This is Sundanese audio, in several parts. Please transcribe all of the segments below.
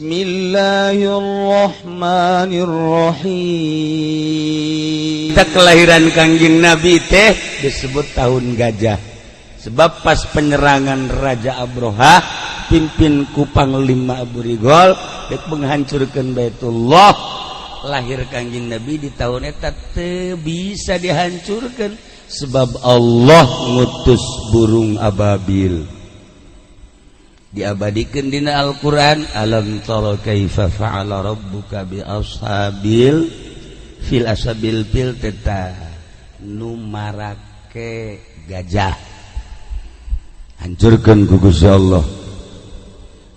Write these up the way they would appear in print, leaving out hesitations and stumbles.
Bismillahirrahmanirrahim. Kita kelahiran Kangjeng Nabi teh disebut tahun gajah. Sebab pas penyerangan Raja Abroha pimpin ku Panglima Abu Rigol dek menghancurkan Baitullah, lahir Kangjeng Nabi di tahun eta teu bisa dihancurkan sebab Allah ngutus burung ababil. Diabadikan dina Al-Qur'an, alam tara kaifa fa'ala rabbuka bi ashabil fil ashabil fil teta nu marake gajah hancurkan ku Gusti Allah.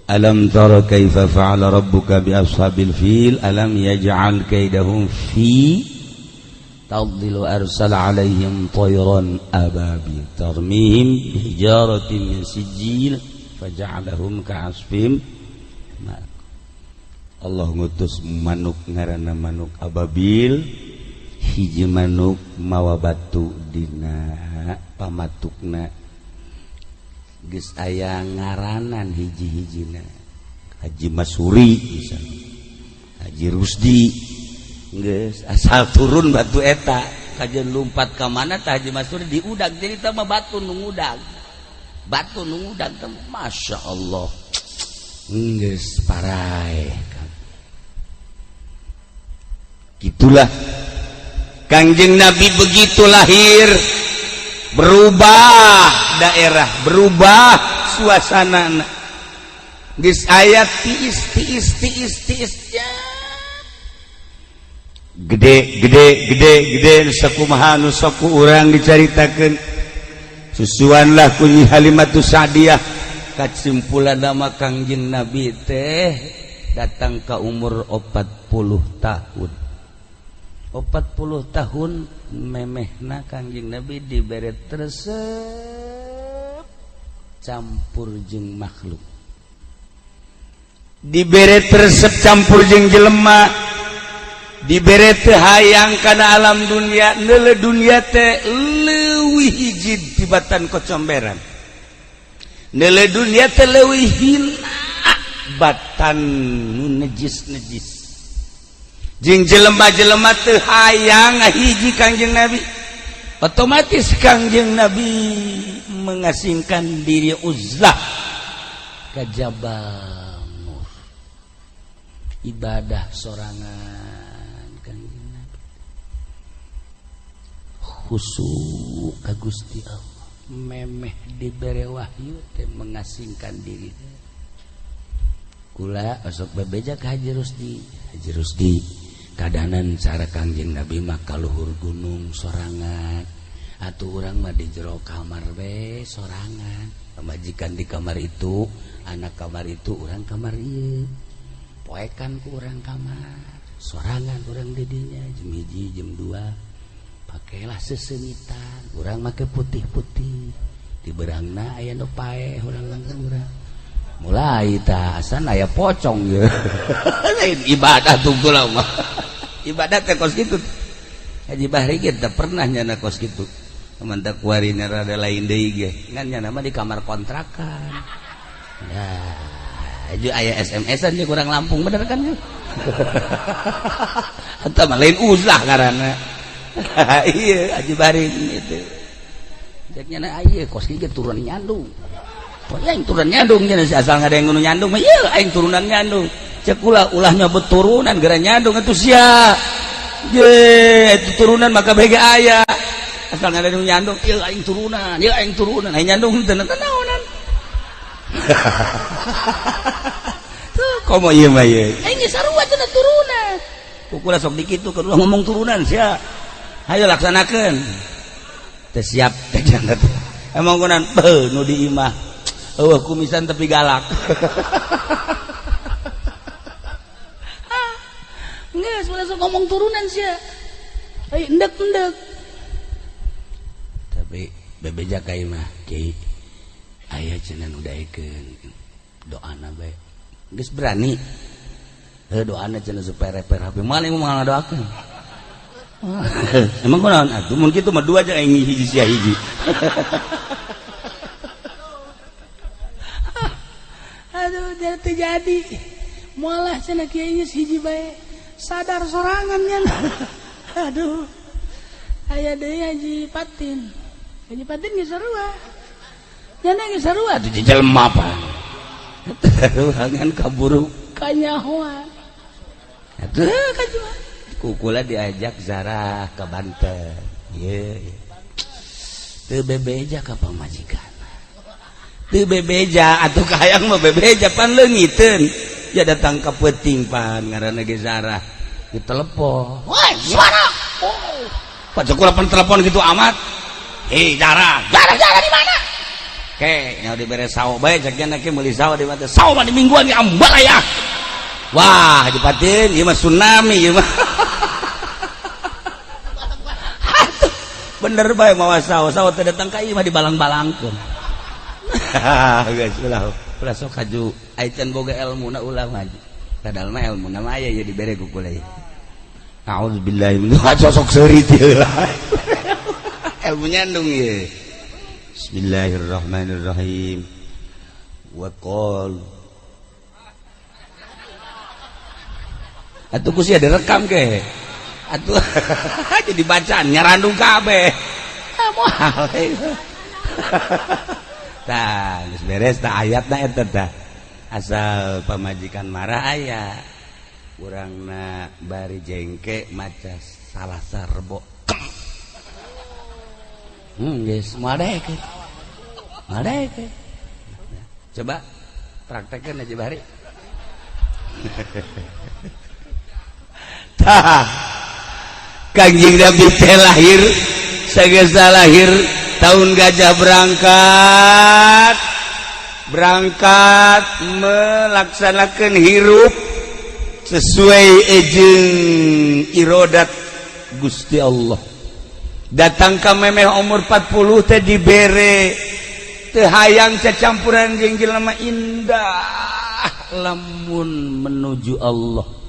Alam tara kaifa fa'ala rabbuka bi ashabil fil alam yaj'al kaidahum fi tadlilu arsala alaihim tayran ababil tarmihim bihijaratin min sijil faja'alahum ka'asfim. Allah ngutus manuk ngaranna manuk ababil, hiji manuk mawa batu dina pamatukna, geus aya ngaranan hiji-hijina, Haji Masuri misalnya, Haji Rusdi, geus asal turun batu eta kajen lumpat ka mana tah Haji Masuri diudag, jadi tah mah batu nu ngudag. Batu nu ngudag teh Masya Allah geus paraeh. Gitulah Kangjeng Nabi begitu lahir berubah daerah, berubah suasana. Geus aya tiis tiis tiis tiis ya. Gede gede gede gede sakumaha nu sok ku urang dicaritakeun. Susuanlah ku Nyi Halimatus Sa'diyah kasimpulan nama Kangjeng Nabi teh datang ke umur 40 tahun. 40 tahun memehna Kangjeng Nabi dibere resep campur jeung makhluk. Dibere resep campur jeung jelema. Dibere teu hayang kana alam dunia, neuleuh dunia teh leuwih hiji tibatan kocomberan. Neuleuh dunia teh leuwih hina batan nu nejis-nejis. Jeung jelema-jelema teu hayang ngahiji Kangjeng Nabi. Otomatis Kangjeng Nabi mengasingkan diri uzlah ka Jabal Nur. Ibadah sorangan Kangjeng Nabi. Khusyuk ka Gusti Allah. Memeh dibere wahyu teh mengasingkan diri. Kula osok bebeja ka Haji Rusdi. Haji Rusdi kadanan cara Kangjeng Nabi mah ka luhur gunung sorangan. Atuh urang mah di jero kamar we sorangan. Pamajikan di kamar itu, anak kamar itu, urang kamar ieu. Poekan ku urang kamar. Sorangan urang didinya jam 1 jam 2 pakailah sesengitan, urang make putih-putih. Di berangna aya nu paeh urang urang. Mulai tah asan aya pocong ye. Lain ibadah tunggu mah. Ibadah teh kos kitu. Haji Bahri ge teu pernah nyana kos kitu. Mantap kuarina rada lain deui ge. Ngan nyana mah di kamar kontrakan. Nah, aju aya SMS-an ge kurang Lampung bener kan ya? Eta mah lain uzlah ngaranna. Iya, Haji Bahri itu. Cek nyana ieu kos kieu turun nyandung. Pokoknya aing turunan nyandung nya asal ngadeng nu nyandung mah ieu aing turunan nyandung. Cek ulah ulah nyebut turunan gara nyandung atuh sia. Ye, itu turunan maka bege aya. Asal ngadeng nu nyandung ieu aing turunan, ieu aing turunan, aing nyandung teu naonan. Tuh komo ieu mah ieu. Aing geus sarua cenah turunan. Kukula sok dikitu keur ngomong turunan sia. Hayo laksanakeun. Teu siap teh jangan. Emang kunan beuh nu di imah. Eueuh kumisan tapi galak. Geus ulah sok ngomong turunan sia. Ayo endek-endek. Tapi bebeja ka imah kiai aya cenah nu daekeun doana bae. Geus berani. Heuh doana cenah supaya reper HP maling mah ngadoakeun. Emang kunaon atuh mun kitu mah dua aja aing hiji sia hiji. Aduh, terjadi. Moal cenah kiai geus hiji bae. Sadar sorangan nya. Aduh. Aya deui Haji Patin. Haji Patin geus sarua. Nya geus sarua tuh jelema apa. Ruangan kaburu kanyahoan. Atuh kajual. Kukula diajak zarah ke Banten. Ye. Teu bebeja ka pamajikan. Teu bebeja atuh kahayang mah bebeja pan leungiteun. Ya datang ka peuting pan ngaranna ge zarah. Ditelepon. Woi, suara. Oh. Pak kula pan telepon gitu amat. Hei, Zarah, Zarah, Zarah di mana? Ke, nya dibere sawo bae cek nya ke meuli sawo di mana? Sawo mah di mingguan ge ambal aya. Wah, Haji Patin, ieu mah tsunami ieu mah. Bener bae mawa sawo, sawo teh datang ka ieu mah dibalang-balangkeun. Geus ulah, ulah sok haju ai can boga elmuna ulah mah. Padahal mah elmuna mah aya ieu dibere ku kula ieu. A'udzubillahi min sosok seuri teu lah. Ilmu nyandung ieu. Bismillahirrahmanirrahim. Wa qal atuh ku sia direkam ke. Atuh jadi bacaan nyarandung kabeh. Ah moal. Tah geus beres tah ayatna eta tah. Asal pamajikan marah aya. Urangna bari jengke maca salah sarbo. Geus moal daek. Moal daek. Coba praktekkeun aja bari. Tah. Kangjeng Nabi teh lahir, sageus lahir tahun gajah berangkat. Berangkat melaksanakan hirup sesuai ejeng irodat Gusti Allah. Datang ka memeh umur 40 teh dibere teu hayang cacampuran jeung jelema indah lamun menuju Allah.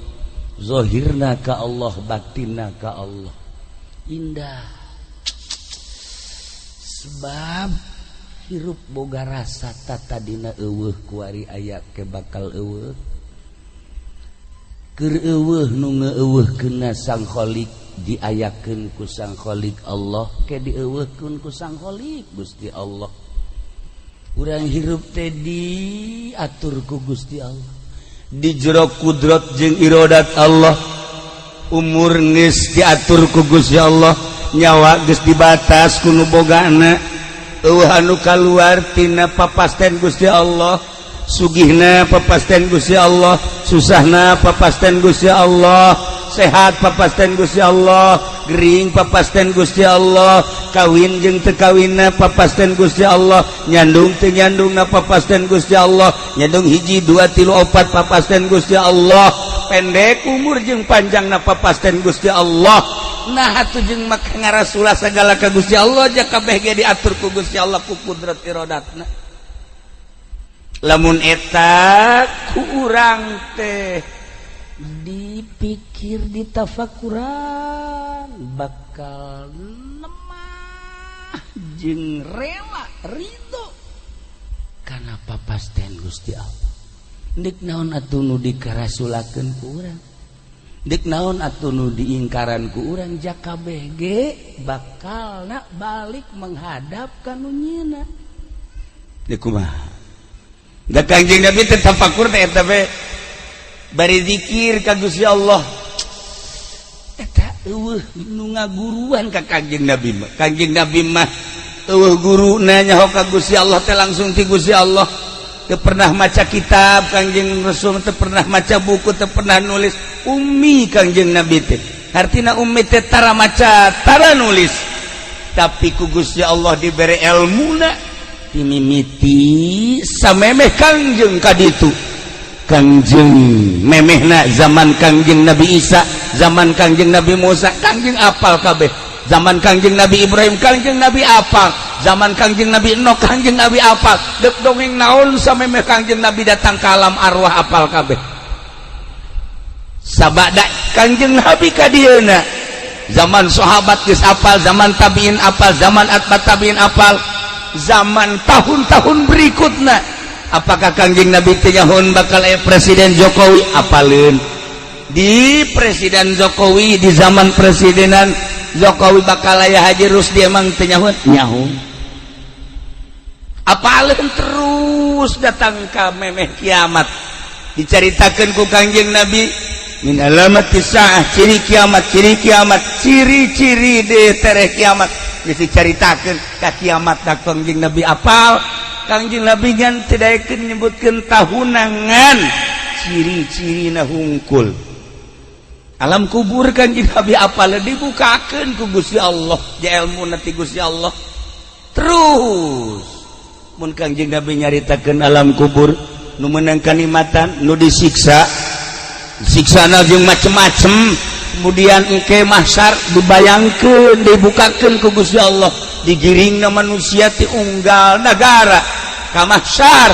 Zahirna ka Allah, batinna ka Allah. Indah. Sebab hirup boga rasa tatadina eueuh kuari aya ke bakal eueuh. Keur eueuh nu ngeueuhkeunna Sang Khalik diayakeun ku Sang Khalik Allah ke dieueuhkeun ku Sang Khalik Gusti Allah. Urang hirup teh diatur ku Gusti Allah. Di jero kudrat jeung irodat Allah. Umur geus diatur ku Gusti Allah, nyawa geus dibatas ku nu bogana. Eueuh anu kaluar tina papasten Gusti Allah. Sugihna papasten Gusti Allah, susahna papasten Gusti Allah, sehat papasten Gusti Allah, gering papasten Gusti Allah, kawin jeung teu kawinna papasten Gusti Allah, nyandung teu nyandungna papasten Gusti Allah, nyandung hiji dua tilu opat papasten Gusti Allah, pendek umur jeung panjangna papasten Gusti Allah. Nah atuh jeung maka ngarasulah sagala ka Gusti Allah ja kabeh ge diatur ku Gusti Allah ku kudrat irodatna. Lamun eta ku urang teh dipikir ditafakuran bakal lemah jeung rela ridho kana papasten Gusti Allah. Deuk naon atuh nu dikarasulakeun ku urang, deuk naon atuh nu diingkaran ku urang, ja kabeh ge bakalna balik menghadap ka nu nyieunna. Deuk kumaha? Da Kangjeng Nabi teh tafakur teh eta we bari zikir ka Gusti Allah. Eta eueuh nu ngaguruan ka Kangjeng Nabi mah. Kangjeng Nabi mah eueuh guruna nyaho ka Gusti Allah teh langsung ti Gusti Allah. Teu pernah maca kitab Kangjeng Rasul, teu pernah maca buku, teu pernah nulis. Ummi Kangjeng Nabi teh. Artina ummi teh tara maca, tara nulis. Tapi ku Gusti Allah dibere elmuna dimimiti samemeh Kangjeng kaditu. Kangjeng memehna zaman Kangjeng Nabi Isa, zaman Kangjeng Nabi Musa, Kangjeng apal kabeh. Zaman Kangjeng Nabi Ibrahim, Kangjeng Nabi apal. Zaman Kangjeng Nabi Nuh, Kangjeng Nabi apal. Dek dongeng naon samemeh Kangjeng Nabi datang ka alam arwah apal kabeh. Sabada Kangjeng Nabi ka dieuna. Zaman sahabat geus apal, zaman tabiin apal, zaman atba tabiin apal, zaman tahun-tahun berikutnya Apakah Kangjeng Nabi teu nyahoeun bakal aya Presiden Jokowi? Apaleun di Presiden Jokowi, di zaman presidenan Jokowi bakal aya Haji Rusdi? Emang teu nyahoeun? Nyaho. Apaleun terus datang ka memeh kiamat, diceritakan ku Kangjeng Nabi min alamati saah, ciri kiamat, ciri kiamat, ciri-ciri de tereh kiamat. Geus dicaritakeun ka kiamat da Kangjeng Nabi apal. Kangjeng Nabi ngan teu daekeun nyebutkeun tahunangan, ciri-cirina hungkul. Alam kubur Kangjeng Nabi apal, dibukakeun ku Gusti Allah, ja ilmu nanti Gusti Allah. Terus mun Kangjeng Nabi nyaritakeun alam kubur, nu meunang kanikmatan, nu disiksa, siksana jeung macem-macem. Kemudian engke mahsyar dibayangkeun, dibukakeun ku Gusti Allah, digiringna manusia ti unggal negara ka mahsyar,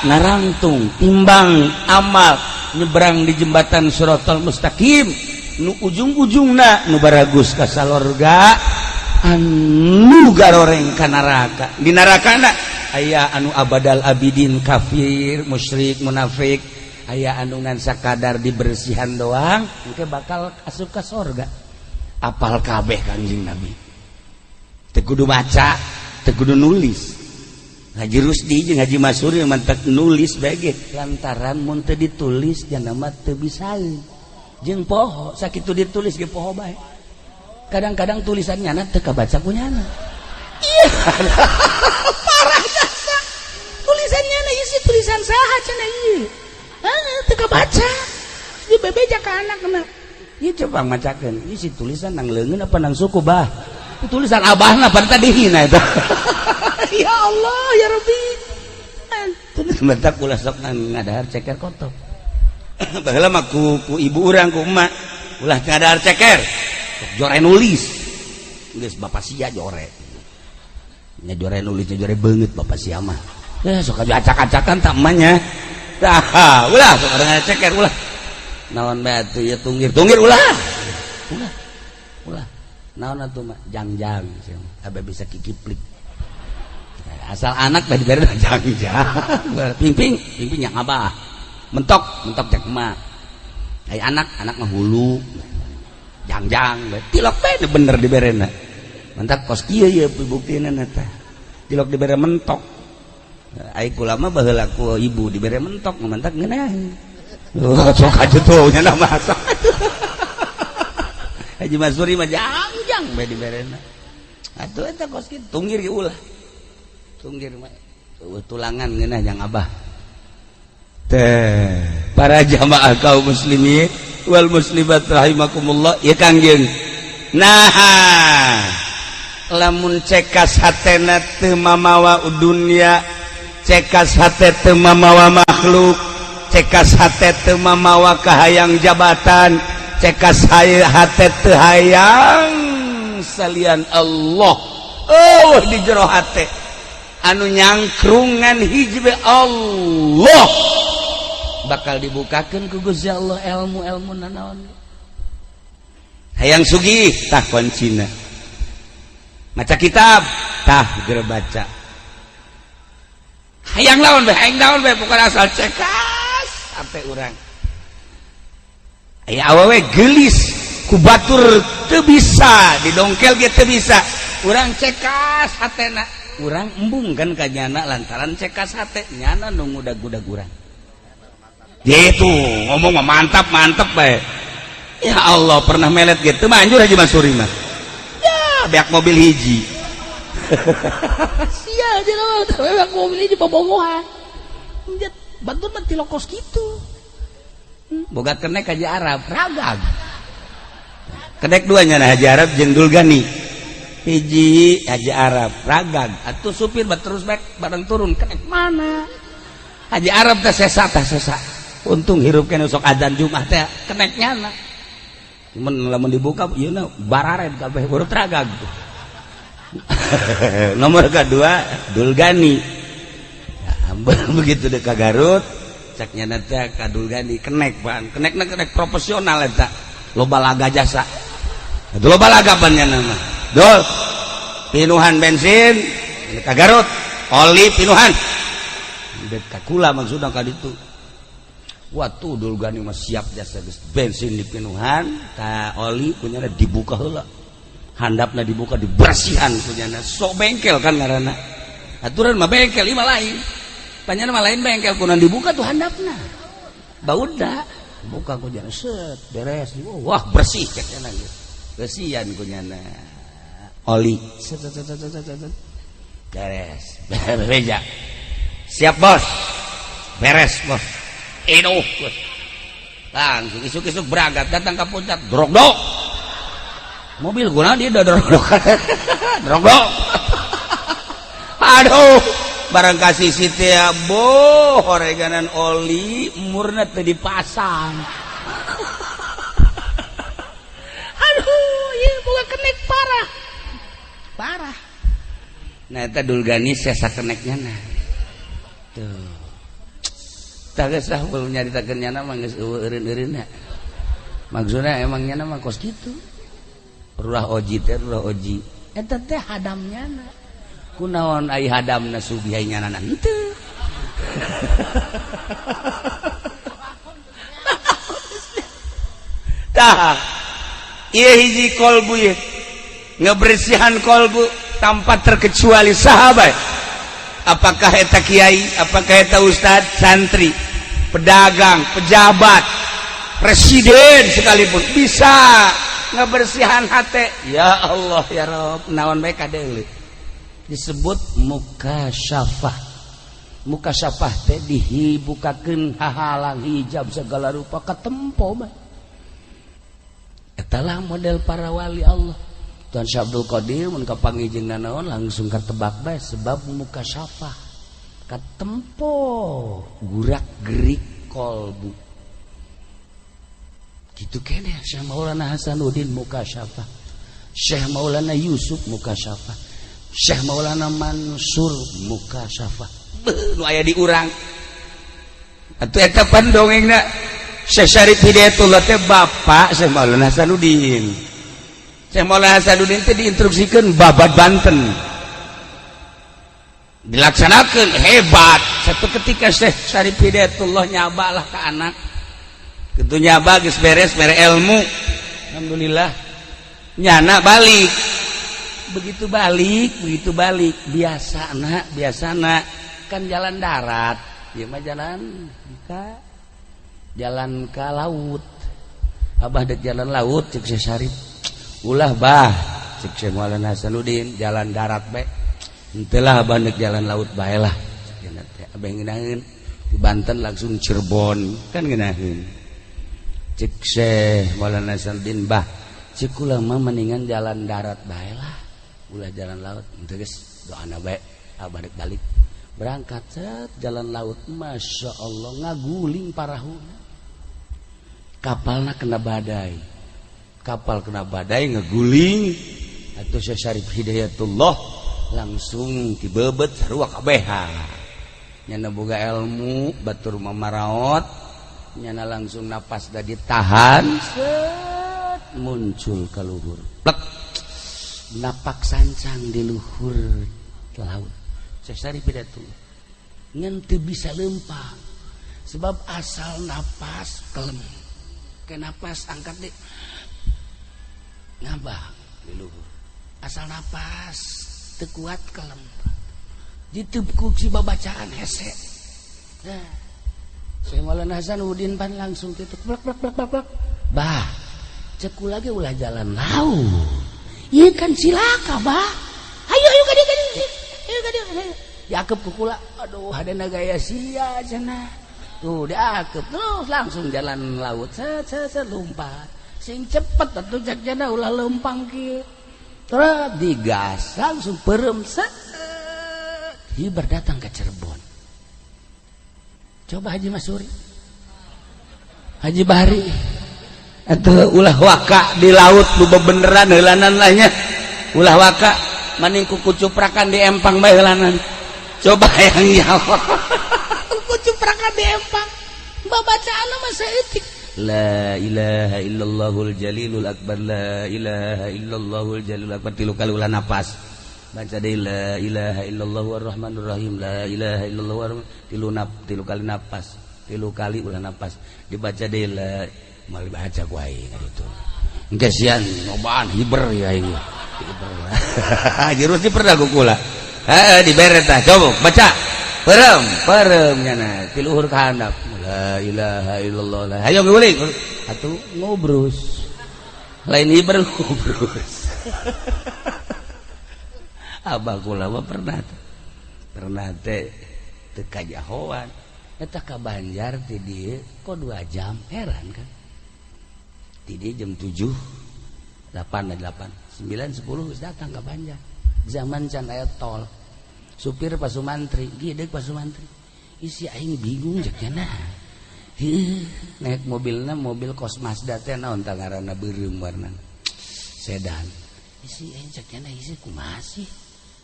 narangtung timbang amal, nyebrang di jembatan Siratal Mustaqim, nu ujung-ujungna nu baragus ka salorga, anu garoreng ka neraka. Di nerakana aya anu abadal abidin, kafir, musyrik, munafik, aya anu ngan sakadar dibersihan doang, engke bakal asup ka sorga. Apal kabeh Kangjeng Nabi, teu kudu maca, teu kudu nulis. Haji Rusdi jeung Haji Masuri mantak nulis bae, lantaran mun teu ditulis jana mah teu bisa jeung poho. Sakitu ditulis ge poho bae. Kadang-kadang tulisannya na teu kabaca ku nyana. Iya, parah jasa tulisannya na, isi tulisan saha cenah ieu? Teu kabaca. Ieu bebeja ka anakna, ieu coba macakeun, isi tulisan nang leungeun apa nang suku, bah? Tulisan abahna pada tadi hina eta. Ya Allah, ya Rabbi. Tulis mentak ulah sok ngadahar ceker kotok. Baheula mah ku ibu urang, ku emak, ulah ngadahar ceker, sok jore nulis. Geus bapak sia jore. Nya jore nulis, jore beungeut bapak sia mah. Ya sok acak-acakan tak emaknya. Tah, ulah sok ada ceker ulah. Naon bae atuh ya, tunggir, tunggir ulah. Ulah. Ulah. Naon atuh mah jangjang, abe bisa kikiplik. Asal anak tadi dibere jangjang. Ping-ping, ping-ping yang abah. Mentok, mentok jak emak. Ai anak, anak mah hulu. Jangjang, tilok bae bener diberena. Mentak kos kieu ye buktina eta. Tilok dibere mentok. Ai kula mah baheula ku ibu dibere mentok, mentak ngeunah. Oh, sok aja tuh nya nama sok. Haji Masuri mah jangjang bae diberena. Atuh eta kos kitu, tunggir ge ulah. Tunggir mah tulangan ngeunah jang abah. Teh, para jamaah kaum muslimin wal muslimat rahimakumullah, ya Kangjeng. Nah, lamun cekas hatena teu mamawa dunya, cekas hate teu mamawa makhluk, cekas hate teu mamawa kahayang jabatan, cekas hate teu hayang salian Allah, oh, di jero hate anu nyangkrungan hiji Allah, bakal dibukakan ku Gusti Allah ilmu-ilmu nanaon. Hayang sugih, tah kuncina maca kitab, tah geura baca. Hayang lawan bae, hayang naon bae, pokoknya asal cekas sampai urang. Aya awewe gelis ku batur teu bisa didongkel ge teu bisa, urang cekas hatena, urang embung kan ka nyana lantaran cekas hate nyana nu ngudag-gudag urang. Gitu ngomong mah mantap mantap bae. Ya Allah, pernah melet gitu manjur Haji Mansuri mah ya, beak mobil hiji. Sia aja lah, beak mobil hiji bobogohan. Batur mah tilokos gitu. Boga kenek Haji Arab ragag, kenek duanya. Nah, Haji Arab jeung Dulgani hiji Haji Arab ragag atuh supir bat terus baik bareng turun, kenek mana Haji Arab teh sesa, teh sesa. Untung hirup kene sok adzan Jumat teh kenek nyana. Cuman lamun dibuka ieu na barared kabeh, urut ragag. Nomor kedua Dulgani ya, begitu dek ka Garut cek nyana teh ka Dulgani kenek pan kenek, kenek profesional eta, loba laga jasa. Itu loba laga pan nyana mah. Dul, pinuhan bensin ka Garut, oli pinuhan. Dek ka kula maksudna ka ditu. Waktu Dulgani mah siap jasa geus bensin dipinuhan ka oli kunyana dibuka heula. Handapna dibuka dibersihan kunyana. Sok bengkel kan ngaranna. Aturan mah bengkel ieu mah lain. Panyana mah lain bengkel kunan dibuka tuh handapna. Bauda buka kunyana set beres. Wah bersih cek nya geus. Bersihan kunyana. Oli set set set set set. Beres. Bereja. Siap bos. Beres bos. Iduh, langsung isuk-isuk berangkat datang ke puncak, drog dok mobil guna dia udah drog dok drog dok. Aduh, barang kasih si teh boh oreganan oli murna teu dipasang. Aduh, ieu boga kenek parah parah. Nah eta Dulgani sesa keneknya nah tuh. Geus lah belum nyaritakeun nyana mah geus eueuh eureun-eureunna. Maksudna emang nyana mah kos kitu. Ruah oji teh ruah oji. Eta teh hadam nyana. Kunaon ai hadamna sugih nyana henteu. Tah. Ieu hiji kolbu ieu. Ngebersihan kolbu tanpa terkecuali sahabat. Apakah eta kiai, apakah eta ustad, santri, pedagang, pejabat, presiden sekalipun bisa ngebersihan hati. Ya Allah ya Rob, naon bae kadeuleu. Disebut mukasyafah. Mukasyafah teh dihibukakeun hahalang hijab segala rupa katempo bae. Eta lah model para wali Allah. Tuan Syekh Abdul Qadir mun kapanggih jeung nanaon langsung katebak bae sebab mukasyafah. Katempo gurak-gerik kolbu. Gitu kene Syekh Maulana Hasanuddin mukasyafah, Syekh Maulana Yusuf mukasyafah, Syekh Maulana Mansur mukasyafah. Beuh nu aya di urang. Atuh eta pan dongengna Syekh Syarif Hidayatullah teh bapak Syekh Maulana Hasanuddin. Syekh Maulana Hasanuddin teh diinstruksikeun babad Banten. Dilaksanakan hebat. Satu ketika Syekh Syarif Hidayatullah nyabalah ke anak. Kitu nyaba geus beres mere ilmu. Alhamdulillah. Nyana balik. Begitu balik biasa nak kan jalan darat. Ieu mah jalan ke laut. Abah dek jalan laut cek Syekh Syarif. Ulah bah cek Syekh Maulana Hasanuddin jalan darat bae. Henteu lah abah dek jalan laut bae lah. Abah ngeunaheun di Banten langsung Cirebon kan ngeunaheun. Cek Syekh Maulana Hasanuddin bah cek kula mah mendingan jalan darat bae lah. Ulah jalan laut. Henteu geus doana bae abah dek balik. Berangkat set jalan laut, masya Allah ngaguling parahuna. Kapalna kena badai. Kapal kena badai ngeguling. Atuh Syekh Syarif Hidayatullah langsung dibebet sarua kabeha. Nyana boga ilmu batur mamaraot, nyana langsung napas da ditahan, set muncul ka luhur. Plek. Napak sancang di luhur laut. Syekh Syarif Hidayatullah ngan teu bisa lempang sebab asal napas kelem. Ke napas angkat deh ngabang di luhur. Asal napas teu kuat kelem. Ditepuk si babacaan hese. Nah, Syekh Maulana Hasanuddin pan langsung kitu blak blak blak blak. Bah, cek kula ge ulah jalan laut. Ieu kan cilaka, bah. Ayo ayo ka dieu ka dieu. Ayo ka dieu. Diakep ku kula. Aduh, hadena gaya sia cenah. Tuh diakep terus langsung jalan laut. Set set set lompat. Sing cepet atuh cek cenah ulah lempang kieu. Terus digas langsung perem set. Hibar datang ke Cirebon. Coba Haji Masuri, Haji Bahri, atau ulah waka di laut lu bebeneran heulanan lahnya. Ulah waka maning kucuprakan di empang bae heulanan. Coba yang nyawa. Kucuprakan di empang. Babacaan mah saeutik. La ilaha illallahul jalilul akbar, la ilaha illallahul jalilul akbar tilu kali ulah napas. Baca deui la ilaha illallah warrahmanir rahim, la ilaha illallah war tilu nap, tilu kali napas, tilu kali ulah napas. Dibaca deui la mal dibaca ku aing itu. Engke sian ngobaan hiber ya aing. Hiber. Haji Rusdi pernah ku kula. Heeh, dibere tah, coba baca. Perem, perem nyana ti luhur ka handap. La ilaha illallah. La. Hayo guling. Atuh ngobrus. Lain hiber, ngobrus. Abah kula mah pernah pernah teh teu kajahoan eta ka Banjar ti dieu kok 2 jam, heran kan. Ti dieu jam 7, 8, 8, 9, 10 geus datang ka Banjar. Zaman can aya tol. Supir Pak Sumantri, gede Pak Sumantri. Isi aing bingung cek nya. Heuh, naik mobilna mobil kos Mazda teh, naon tah ngaranna, beureum warnana. Sedan. Isi aing cek nya, isi kumaha sih?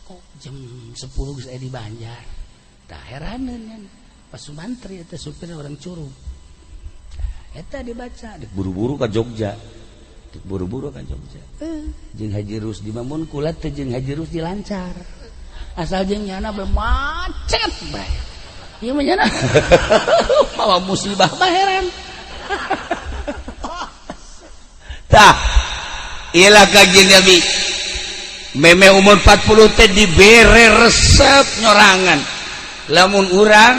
Kok jam 10 geus aya di Banjar? Tah, heraneun nya. Pak Sumantri eta supir orang Curug. Nah, eta dibaca, buru-buru ka Jogja. Buru-buru ka Jogja. Jeung Haji Rusdi mah, mun kula teh jeung Haji Rusdi lancar. Asal jeung nyana be macet bae. Ieu mah nyana mawa musibah mah heran. Tah, ilah Kanjeng Nabi. Meme umur 40 teh dibere resep nyorangan. Lamun urang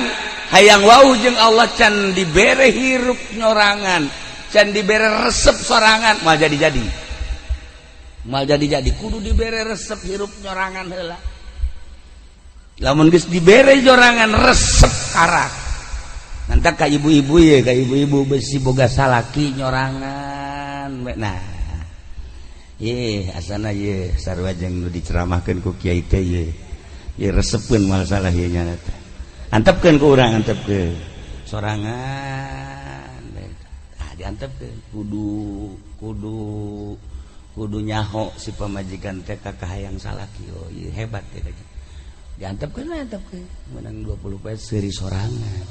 hayang wau jeung Allah, can dibere hirup nyorangan, can dibere resep sorangan, moal jadi-jadi. Moal jadi-jadi, kudu dibere resep hirup nyorangan heula. Lamun geus dibere nyorangan resep karak. Nanti ka ibu-ibu ya, ka ibu-ibu besi boga salaki nyorangan. Nah, ye asana ye sarua jeung nu diceramahkeun ku kiai teh ye. Ye resepeun moal salah ye nya teh. Antepkeun ku urang, antepkeun. Sorangan. Ah, diantepkeun kudu kudu kudu nyaho si pamajikan teh ka kahayang salaki. Oh, ieu hebat teh. Diantepkeun, antepkeun. Menang 20 poe seuri sorangan.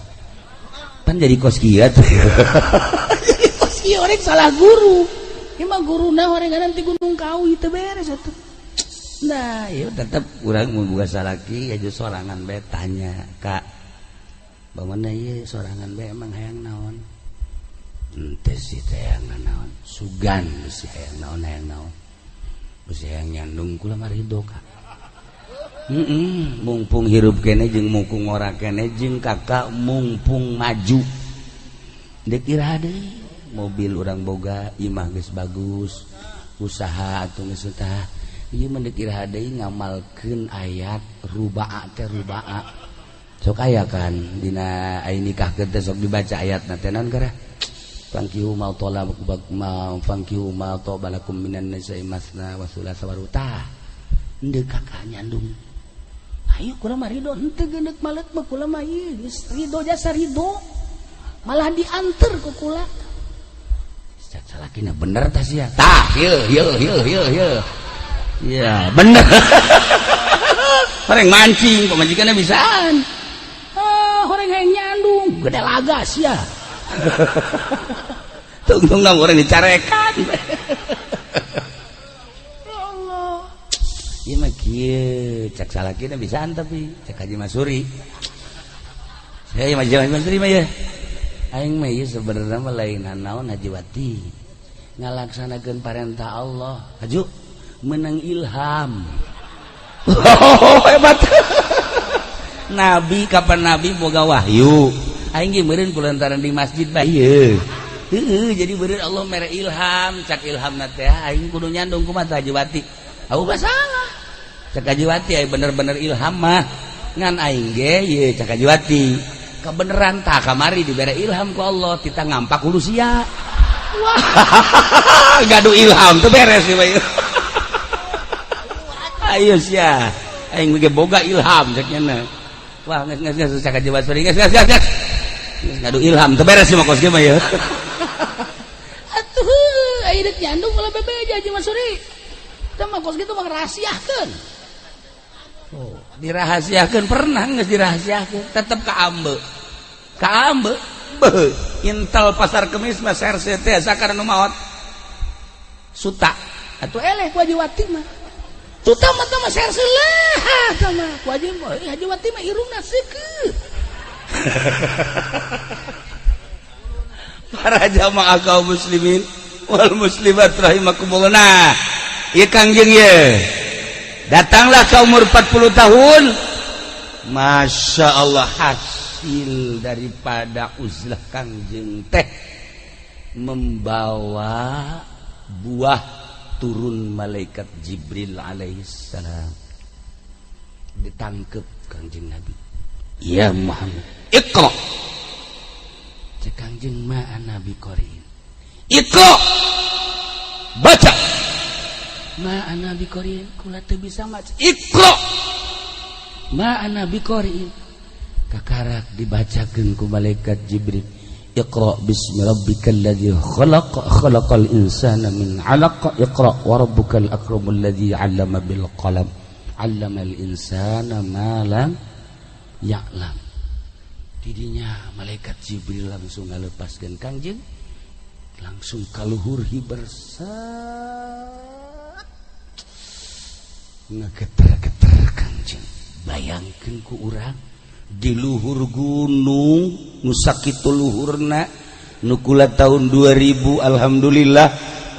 Pan jadi kos kieu tuh. Jadi kos kieu orang salah guru. Ieu mah guruna orengan ti Gunung Kawi teu beres atuh. Nah, ya tetep urang mun boga salaki aja sorangan bae, tanya, "Kak, bagaimana ieu sorangan bae, emang hayang naon?" Henteu sih teh hayang naon. Sugan bisi hayang naon, hayang naon. Bisi hayang nyandung, kula mah ridho, Kak. Mumpung hirup kene jeung mumpung ora kene jeung kakak mumpung maju. Deuk iraha deui? Mobil urang boga, imah geus bagus, usaha atuh geus tah. Ieu mah deuk iraha deui ngamalkeun ayat rubaa teh, rubaa. Sok aya kan dina aya nikahkeun teh sok dibaca ayatna teh, naon gara? Fankihu ma talab ma fankihu ma tabalakum minan nisa'i masna wa thulatha wa ruba. Deuk kakak nyandung. Ayo kula mah ridho, henteu geundeuk malet mah kula mah ieu geus ridho, jasa ridho. Malah dianter ku kula. Cak salakina, bener tah sia. Tah, ieu ieu ieu ieu ieu. Iya, bener. Horeng mancing, pamajikanna bisaan. Ah, horeng hayang nyandung, gede laga sia. Tungtung orang dicarekan. Ya Allah. Ieu mah kieu, cak salakina bisaan tapi cak Haji Masuri. Saya mah Haji Masuri mah ya. Aing mah ieu sebenarnya mah lain naon, Haji Wati. Ngalaksanakeun parentah Allah. Haju menang ilham. Oh, hebat. Nabi, kapan Nabi boga wahyu? Aing ge meureun kulantaran di masjid bae ieu. Heeh, jadi meureun Allah mere ilham, cak ilhamna teh aing kudu nyandung kumaha Haji Wati. Aku mah salah. Cak Haji Wati aya bener-bener ilham mah. Ngan aing ge ieu cak Haji Wati. Kebeneran tak kamari dibere ilham ku Allah tita ngampak kudu sia. Wah, gaduh ilham tuh beres sih bae. Ayo sia. Aing ge boga ilham cek nya. Wah, geus geus geus cak Haji Wati, geus geus geus. Geus gaduh ilham teu beres sih mah kos ge mah ya. Atuh, aing deuk nyandung ulah bebeja Haji Masuri. Teh mah kos kitu mah rahasiakeun. Oh, dirahasiakeun, pernah geus dirahasiakeun, tetep kaambe. Kaambe. Beuh, intel Pasar Kemis mah serse teh sakar nu maot. Suta. Atuh eleh ku Haji Wati mah. Tuh tama-tama share lah sama ku Haji Haji Wati mah irungna seukeut. Para jamaah kaum muslimin wal muslimat rahimakumullah. Nah, ieu Kangjeng ye. Datanglah ke umur 40 tahun. Masya Allah, hasil daripada uzlah Kangjeng teh membawa buah turun malaikat Jibril alaihissalam. Ditangkep Kangjeng Nabi. Ya Muhammad, iqra. Cek Kangjeng ma ana biqariin. Iqra. Baca. Ma ana biqariin, kula teu bisa maca. Iqra. Ma ana biqariin. Kakarak dibacakeun ku malaikat Jibril. Iqra bismi rabbikal ladzi khalaq, khalaqal insana min 'alaq, iqra wa rabbukal akramul ladzi 'allama bil qalam, 'allamal insana ma lam ya'lam. Didinya malaikat Jibril langsung ngalepaskeun Kangjeng, langsung kaluhur hiber set ngegeter-geter Kangjeng. Bayangkeun ku urang di luhur gunung nu sakitu luhurna, nu kula tahun 2000 alhamdulillah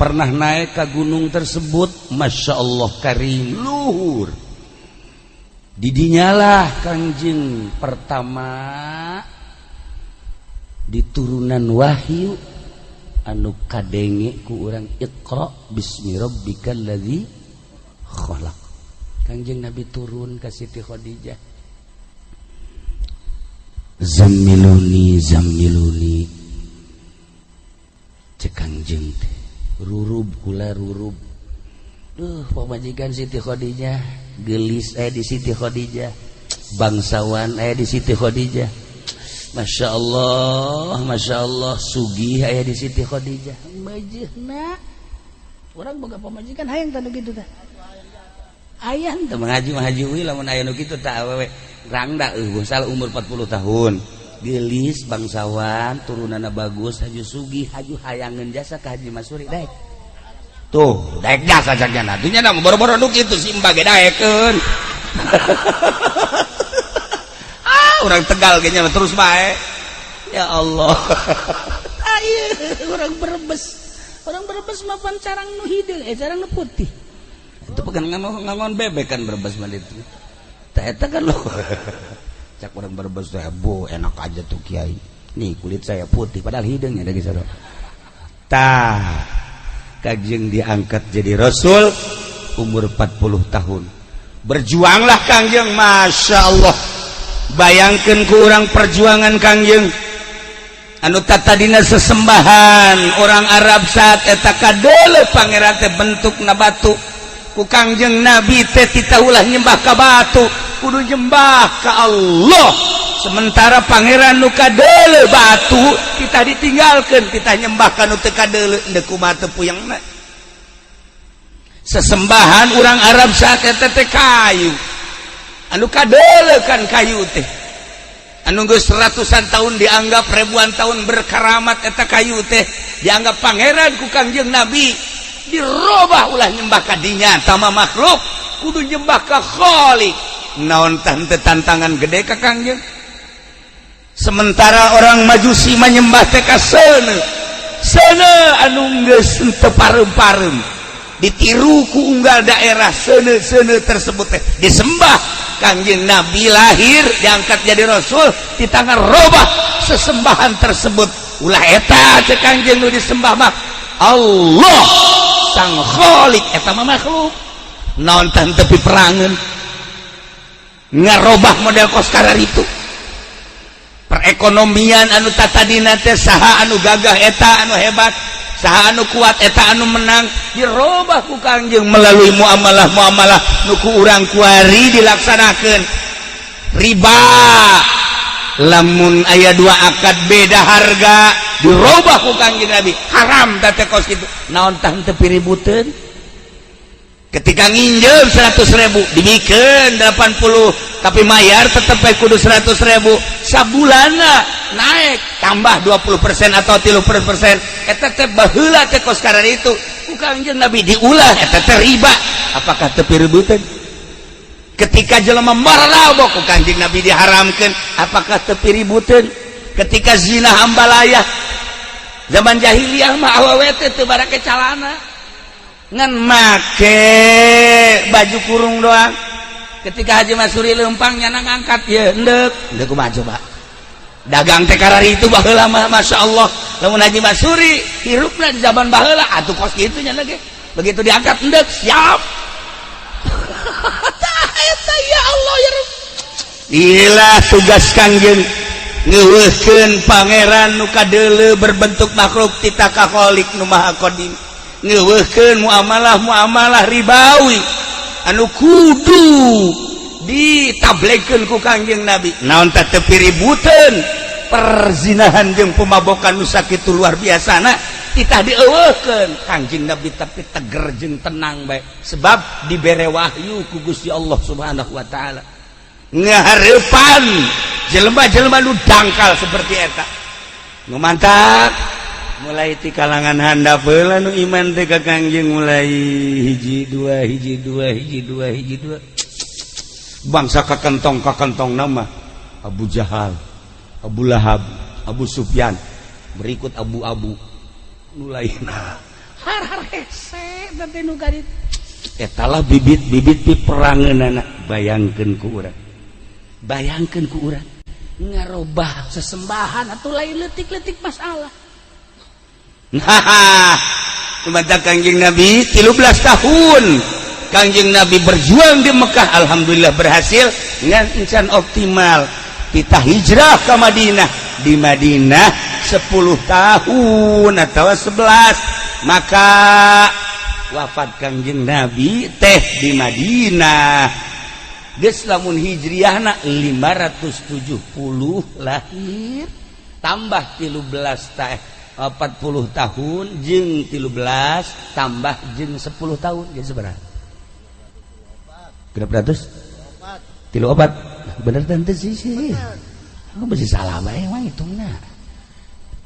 pernah naik ke gunung tersebut. Masya Allah karim luhur. Didinyalah Kangjeng pertama diturunan wahyu anu kadenge ku urang, iqra bismi rabbikal ladzi khalaq. Kangjeng Nabi turun ka Siti Khadijah, zammiluni zammiluni. Cek Kangjeng teh rurub kula rurub. Duh, pamajikan Siti Khadijah gelis di Siti Khadijah, bangsawan di Siti Khadijah, Masya Allah, Masya Allah, sugih aya di Siti Khadijah. Majehna urang boga pamajikan hayang tah nu kitu tah. Aya teu mengaji mah haji we lamun aya nu kitu tah awewe rangda eueuh salah umur 40 tahun. Gelis, bangsawan, turunanna bagus, haju sugih, haju hayangeun jasa ka Haji Masuri daek. Tuh, daek jasa jana. Dunya na boro-boro nu kitu si Mbak ge daekeun. Ah, orang Tegal ge nya terus bae. Ya Allah. Ayo, orang Brebes. Orang Brebes mah pan carang nu hideung, carang nu putih. Itu pegan ngangon bebek kan Brebes mah itu. Tah eta kan lo. Cak orang Brebes teh, "Bu, enak aja tuh kiai. Nih kulit saya putih padahal hideung ya da geus." Tah, Kangjeng diangkat jadi rasul umur 40 tahun. Berjuanglah Kangjeng, Masya Allah. Bayangkan ku urang perjuangan Kangjeng anu tatadina sesembahan orang Arab saat eta kadeuleu pangeran teh bentukna batu. Ku Kangjeng Nabi teh titah ulah nyembah ka batu, kudu nyembah ka Allah. Sementara pangeran nu kadeuleu batu kita ditinggalkan, kita nyembah ka nu teu kadeuleu, deuk kumaha teu puyengna. Sesembahan orang Arab saat eta teh kayu, anu kadeuleu kan kayu teh anu geus ratusan tahun dianggap, ribuan tahun berkaramat, eta kayu teh dianggap pangeran. Ku Kangjeng Nabi dirobah, ulah nyembah ka dinya tama makhluk, kudu nyembah ka Khalik. Naon tante tantangan gede ka Kangjeng? Sementara orang Majusi menyembah teh ka seuneu seuneu anu geus teu pareum-pareum, ditiru ku unggal daerah, seuneu-seuneu tersebut teh disembah. Kangjeng Nabi lahir, diangkat jadi rasul, di tangan robah sesembahan tersebut. Ulah eta cek Kangjeng, nu disembah mah Allah sang Khalik, eta mah makhluk. Naon tepi perangan ngarobah model kos itu perekonomian anu tatadina teh saha anu gagah eta anu hebat, saha anu kuat eta anu menang, dirobah ku Kangjeng melalui muamalah muamalah nu ku urang kuari dilaksanakan. Riba, lamun aya dua akad beda harga, dirobah ku Kangjeng Nabi, haram teh kos kitu. Naon tah tepi ributeun? Ketika nginjem 100.000 dibikin 80. Tapi mayar tetep bae kudu 100.000 sabulana, naik tambah 20% atau 30%. Eta teh baheula teh kos itu ku Kangjeng Nabi diulah. Eta teh riba. Apakah teu piributeun? Ketika jelema marabok, ku Kangjeng Nabi diharamkeun. Apakah teu piributeun? Ketika zina hambalayah, zaman jahiliyah mah awewe teh teu barake calana, ngan make baju kurung doang. Ketika Haji Masuri lempang, nyana ngangkat ya endek endek. Kumaha coba dagang teh karari itu baheula mah? Masya Allah, lamun Haji Masuri hirupna di zaman baheula atuh kos kitu nya ge, begitu diangkat endek siap. Tah eta, ya Allah ya Rabb. Inilah tugas Kangjeng, ngeuweuhkeun pangeran nu kadeuleu berbentuk makhluk tita ka Khalik nu Maha Qadim, ngeuweuhkeun muamalah muamalah ribawi anu kudu ditablekeun ku Kangjeng Nabi. Naon teh teu piributeun? Perzinahan jeung pemabokan nu sakitu luar biasana titah dieuweuhkeun Kangjeng Nabi, tapi teger jeung tenang bae sebab dibere wahyu ku Gusti Allah Subhanahu wa taala. Ngahareupan jelema-jelema nu dangkal seperti eta nu mantak mulai ti kalangan handap heula nu iman teh ka Kangjeng, mulai hiji dua, hiji dua, hiji dua, hiji dua, bangsa kakentong kakentong nama Abu Jahal, Abu Lahab, Abu Sufyan, berikut Abu-abu nu lainna har har hese teh nu garit. Etalah bibit-bibit piperangeunana. Bayangkeun ku urang, bayangkeun ku urang, ngarobah sesembahan atau lain letik-letik masalah. Nah, mata Kangjeng Nabi 13 tahun Kangjeng Nabi berjuang di Mekah, alhamdulillah berhasil ngan encan optimal. Kita hijrah ke Madinah, di Madinah 10 tahun atau 11, maka wafat Kangjeng Nabi teh di Madinah. Geus lamun hijriahna 570 lahir, tambah 13 teh 40 tahun, jeung 13 tambah jeung 10 tahun, jadi seberapa? 634. Bener tante sih sih. Aku masih salah bae emang hitungna.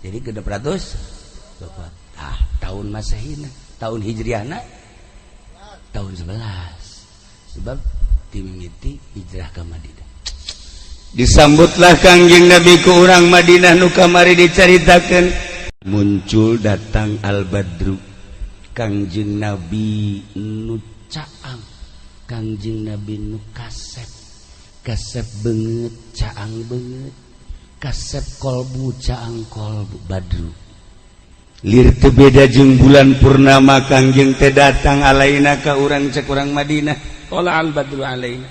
Jadi 604. Ah, tahun Masehina, tahun Hijriahna tahun 11. Sebab dimimiti hijrah ke Madinah. Disambutlah Kangjeng Nabi ku urang Madinah nu kamari dicaritakeun. Muncul datang Al-Badru, Kangjeng Nabi nu caang, Kangjeng Nabi nu kasep, kasep banget, caang banget, kasep kolbu, caang kolbu. Badru lir teu beda jeung bulan purnama. Kangjeng teh datang alaina ka urang, cek urang Madinah, qala al badru alaina.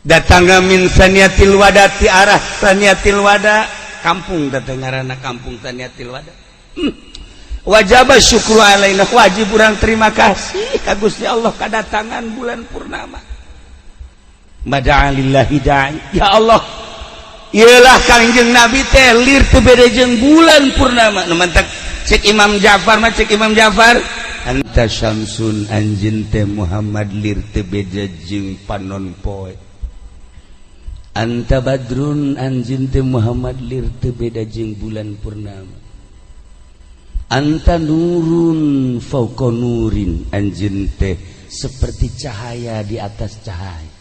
Datang min saniyatil wada, ti arah saniyatil wada, kampung datang ngaranna kampung saniyatil wada. Wajib syukru alaina, wajib urang terima kasih ka Gusti Allah kedatangan bulan purnama. Mada'alillahi da'i, ya Allah. Iyalah Kangjeng Nabi teh lir teu beda jeung bulan purnama. Nu mantak cek Imam Ja'far mah, cek Imam Ja'far, anta syamsun, anjeun teh Muhammad lir teu beda jeung panon poe. Anta badrun, anjeun teh Muhammad lir teu beda jeung bulan purnama. Anta nurun fauqa nurin, anjeun teh seperti cahaya di atas cahaya.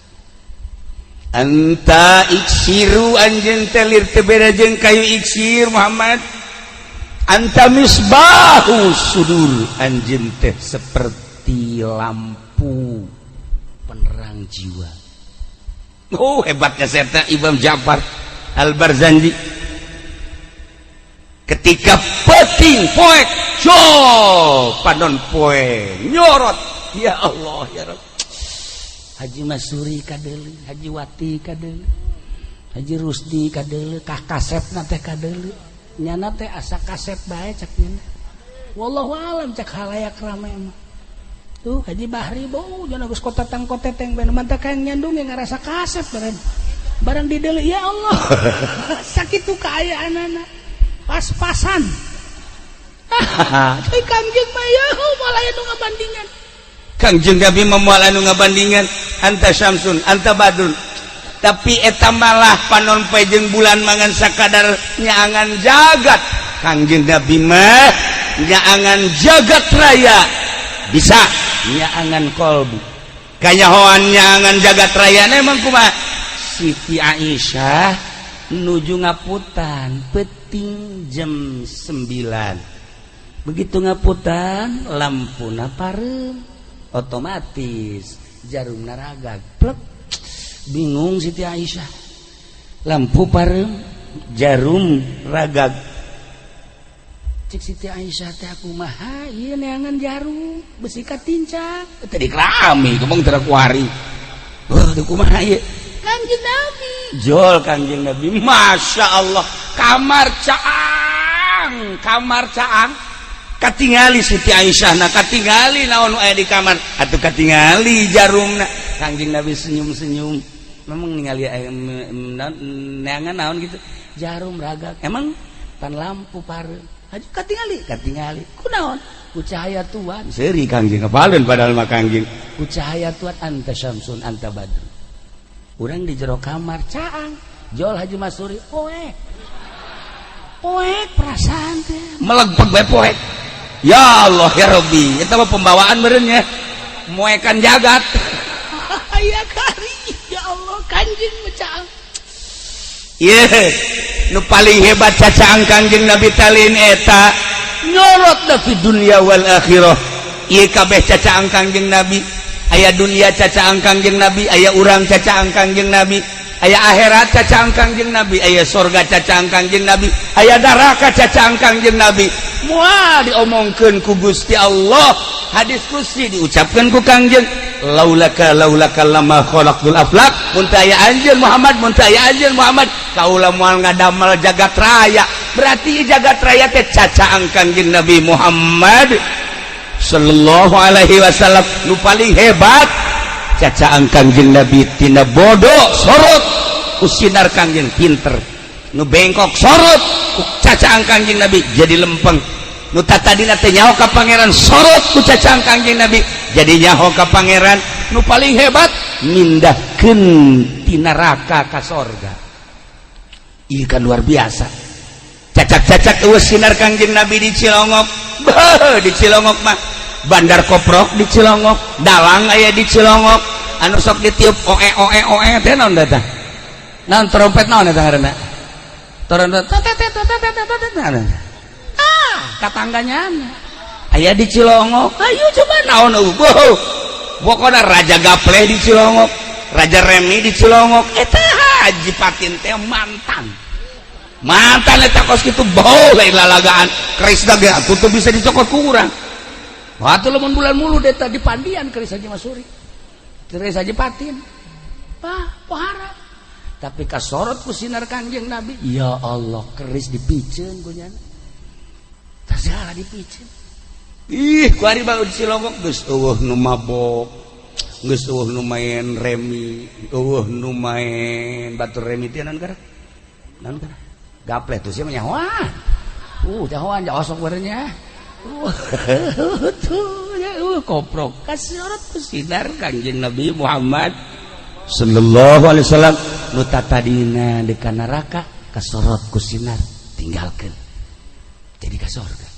Anta iksiru, anjeun teh lir teu beda jeung kayu iksir Muhammad. Anta misbahu sudur, anjeun teh seperti lampu penerang jiwa. Oh, hebatnya serta Imam Ja'far Al-Barzanji. Ketika peting poek jo panon poe nyorot, ya Allah ya Rabb. Haji Masuri kadeuleu, Haji Wati kadeuleu, Haji Rusdi kadeuleu, kah kasepna teh kadeuleu. Nyana teh asa kasep bae cek nyana. Wallahu alam cek halayak rame mah. Tuh Haji Bahri bau jangan geus kotatang koteteng bae, mantak kayak nyandung yang ngarasa kasep barang. Barang dideuleu, ya Allah. Sakitu kaayaanana. Pas-pasan. Hahaha, Kangjeng mah ya moal aya nu ngabandingan. Kangjeng Nabi mah moal anu ngabandingan. Anta syamsun, anta badrun. Tapi eta malah panon poe jeung bulan mangan sakadar nyaangan jagat. Kangjeng Nabi mah nyaangan jagat raya, bisa nyaangan kolbu. Kanyahoan nyaangan jagat raya emang kumaha? Siti Aisyah nuju ngaputan peting jam 9. Begitu ngaputan, lampuna pareum, otomatis jarum naragag plek. Bingung Siti Aisyah, lampu pareum, jarum ragag. Cek Siti Aisyah teh, "Kumaha ieu neangan jarum, besi katincak tadi kerami kemong teu kuari. Oh, kumaha ieu?" Kangjeng Nabi jol, Kangjeng Nabi, Masya Allah, kamar caang, kamar caang. Katingali Siti Aisyah, nah, katingali naon aya di kamar atau katingali jarumna. Kangjeng Nabi senyum-senyum, memang ningali neangan naon gitu, jarum ragag. Emang pan lampu pareum, aju katingali, katingali kunaon? Ku cahaya Tuhan. Seuri Kangjeng kepalun, padahal mah Kangjeng ku cahaya Tuhan. Anta syamsun, anta badru. Urang di jero kamar caang, jol Haji Masuri, poek poek, perasaan teh melegpeg bae poek. Ya Allah ya Rabbi, itu mah pembawaan meureun nya, moekan jagat ya kari. Ya Allah, Kanjeng caang. Ye, nu paling hebat cacaang Kangjeng Nabi talin eta nyorot da fi dunya wal akhirah. Ieu kabeh cacaang Kangjeng Nabi. Aya dunia cacaang Kangjeng Nabi, aya urang cacaang Kangjeng Nabi, aya akhirat cacaang Kangjeng Nabi, aya sorga cacaang Kangjeng Nabi, aya neraka cacaang Kangjeng Nabi. Moal diomongkeun ku Gusti Allah, hadis qudsi diucapkan ku Kangjeng, laulaka laulaka lama khalaqtul aflak. Mun teu aya anjeun Muhammad, mun teu aya anjeun Muhammad, kaula moal ngadamel jagat raya. Berarti jagat raya teh cacaang Kangjeng Nabi Muhammad sallallahu alaihi wasallam. Nu paling hebat cacaang Kangjeng Nabi, tina bodoh sorot ku sinar Kangjeng pinter, nu bengkok sorot ku cacaang Kangjeng Nabi jadi lempeng, nu tadina teh nyaho ka Pangeran sorot ku cacaang Kangjeng Nabi jadi nyaho ka Pangeran. Nu paling hebat mindahkeun ti neraka ka sorga. Ieu kan luar biasa. Cacak-cacak eueuh sinar Kangjeng Nabi di Cilongok. Beuh, di Cilongok mah bandar koprok di Cilongok, dalang aya di Cilongok, anu sok ditiup oe oe oe teh naon tah, naon trompet, naon eta ngaranna, trompet ah katangganya aya di Cilongok. Ayo coba naon eueuh, pokokna raja gapleh di Cilongok, raja remi di Cilongok. Eta Haji Patin teh mantan mantan eta kos kitu bau lain lalagaan. Keris ge atuh teu bisa dicokot ku urang. Waktu lamun bulan Mulud eta di Pandian keris Haji Masuri, keris Haji Patin. Pah, pohara. Tapi kasorot ku sinar Kangjeng Nabi. Ya Allah, keris dipiceun ku nyana. Segala dipiceun. Ih, ku ari bae di Cilongok geus eueuh nu mabok. Geus eueuh nu main remi, eueuh nu main batur remi teh naon gara? Naon gara? Gapleh tuh sia mah nyahoan. Nyahoan osok barenya. Tuh ya, koprok kasorot ku sinar Kangjeng Nabi Muhammad sallallahu alaihi wasallam. Nu tadina di neraka kasorot ku sinar, tinggalkeun jadi ka sorga.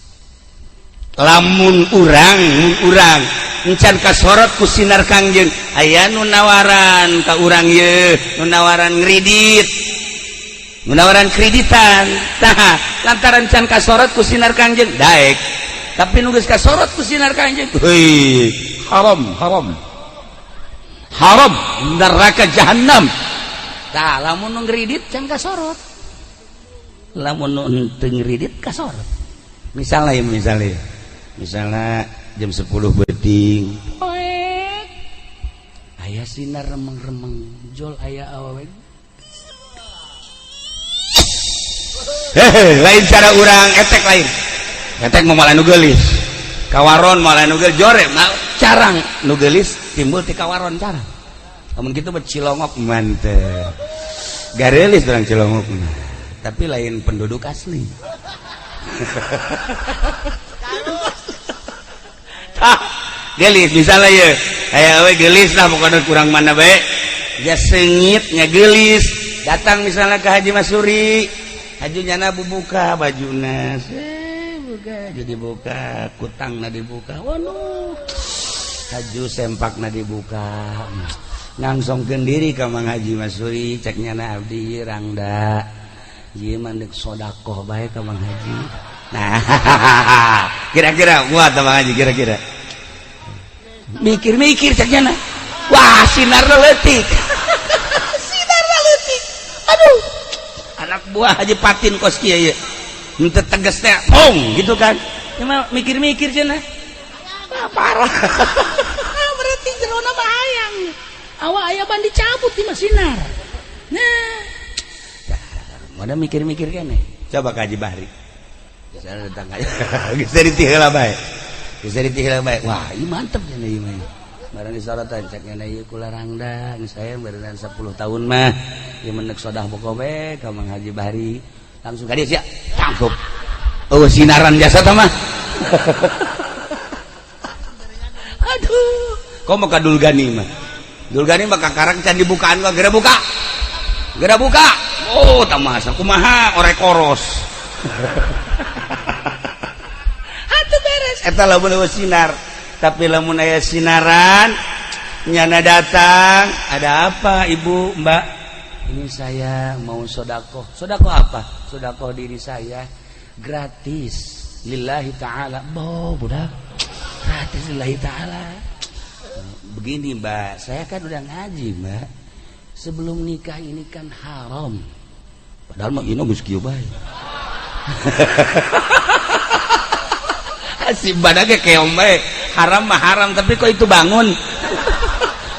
Lamun urang, mun urang encan kasorot ku sinar Kangjeng, aya nu nawaran ka urang ye, nu nawaran ngredit, nu nawaran kreditan. Tah, lantaran can kasorot ku sinar Kangjeng daek, tapi nu geus kasorot ku sinar Kangjeng, hei, haram, haram, haram, neraka jahanam. Tah, lamun nu ngredit can kasorot, lamun nu teu ngredit kasorot. Misalnya ya, misalnya, misalnya jam 10 peuting poek aya sinar remeng-remeng, jol aya awewe. Hehe, lain cara urang etek, lain etek mau malah nu geulis kawaron, malah nu geulis jore carang, nu geulis timbul ti kawaron carang. Lamun kitu mah Cilongok mantep, garelis urang Cilongok mah, tapi lain penduduk asli. Tah, gelis misalnya ya, aya we gelis lah pokoknya, kurang mana bae. Ya sengit nya gelis. Datang misalnya ke Haji Masuri, Haji nyana bubuka bajuna, buka jadi buka kutangna dibuka, waduh haju sempakna dibuka, ngangsongkeun diri ka Mang Haji Masuri, cek nyana abdi rangda ieu mah deuk sodakoh bae ka Mang Haji. Nah, kira-kira kuat Mang Haji, kira-kira mikir-mikir cek nyana, wah sinar leutik, sinar leutik, aduh anak buah Haji Patin kos kieu ieu henteu tegas teh pong gitu kan. Cuma mikir-mikir cenah, ah, parah. Berarti jerona mah hayang awak aya ban dicabut di mah sinar. Nah, mana mikir-mikir kene. Coba ka Haji Bahri misalnya datang aja, geus ditiheula bae, geus ditiheula bae, wah ieu mantep cenah ieu mah. Barang disorotan cek nyana ieu kula rangda geus saya berenang 10 tahun mah ieu menek sodah pokok bae ka Mang Haji Bahri, langsung ka dieu sia tangkup. Oh sinaran jasa tah mah. Aduh, kok mau ka Dulgani mah. Dulgani mah kakarang can dibukaan kok geura buka. Geura buka. Oh, tamasa kumaha orek koros. Atuh beres eta lamun eueuh sinar. Tapi lamun aya sinaran nyana datang, ada apa Ibu, Mbak? Ini saya mau sodakoh. Sodakoh apa? Sodakoh diri saya gratis lillahi ta'ala. Bo, budak. Gratis lillahi ta'ala. Begini Mbak, saya kan udah ngaji Mbak. Sebelum nikah ini kan haram. Padahal mah ini geus kieu bae. Si badak keong bae. Haram mah haram, tapi kok itu bangun.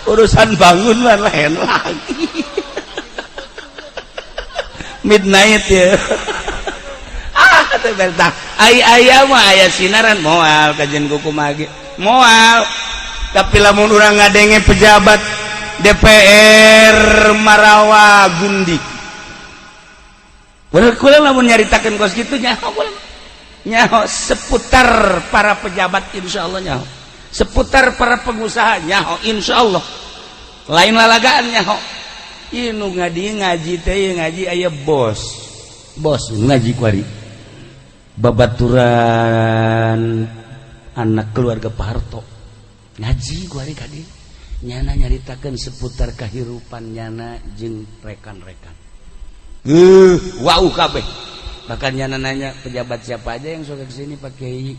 Urusan bangun mah lain lagi. Midnight ya. Ah, teh bertah. Ai aya mah aya sinaran moal kajian kuku mage. Moal. Tapi lamun urang ngadenge pejabat DPR Marawa Gundi. Bener kula lamun nyaritakeun kos kitu nyaho kula. Nyaho seputar para pejabat insyaallah nyaho. Seputar para pengusaha nyaho insyaallah. Lain lalagaan nyaho. Ieu nu ngaji ngaji teh ngaji aya bos. Bos ngaji kuari. Babaturan anak keluarga Pak Harto. Ngaji kuari ka dieu. Nyana nyaritakeun seputar kahirupan nyana jeung rekan-rekan. Wow kabeh. Bahkan nyana nanya pejabat siapa aja yang suka kesini Pak Kiai?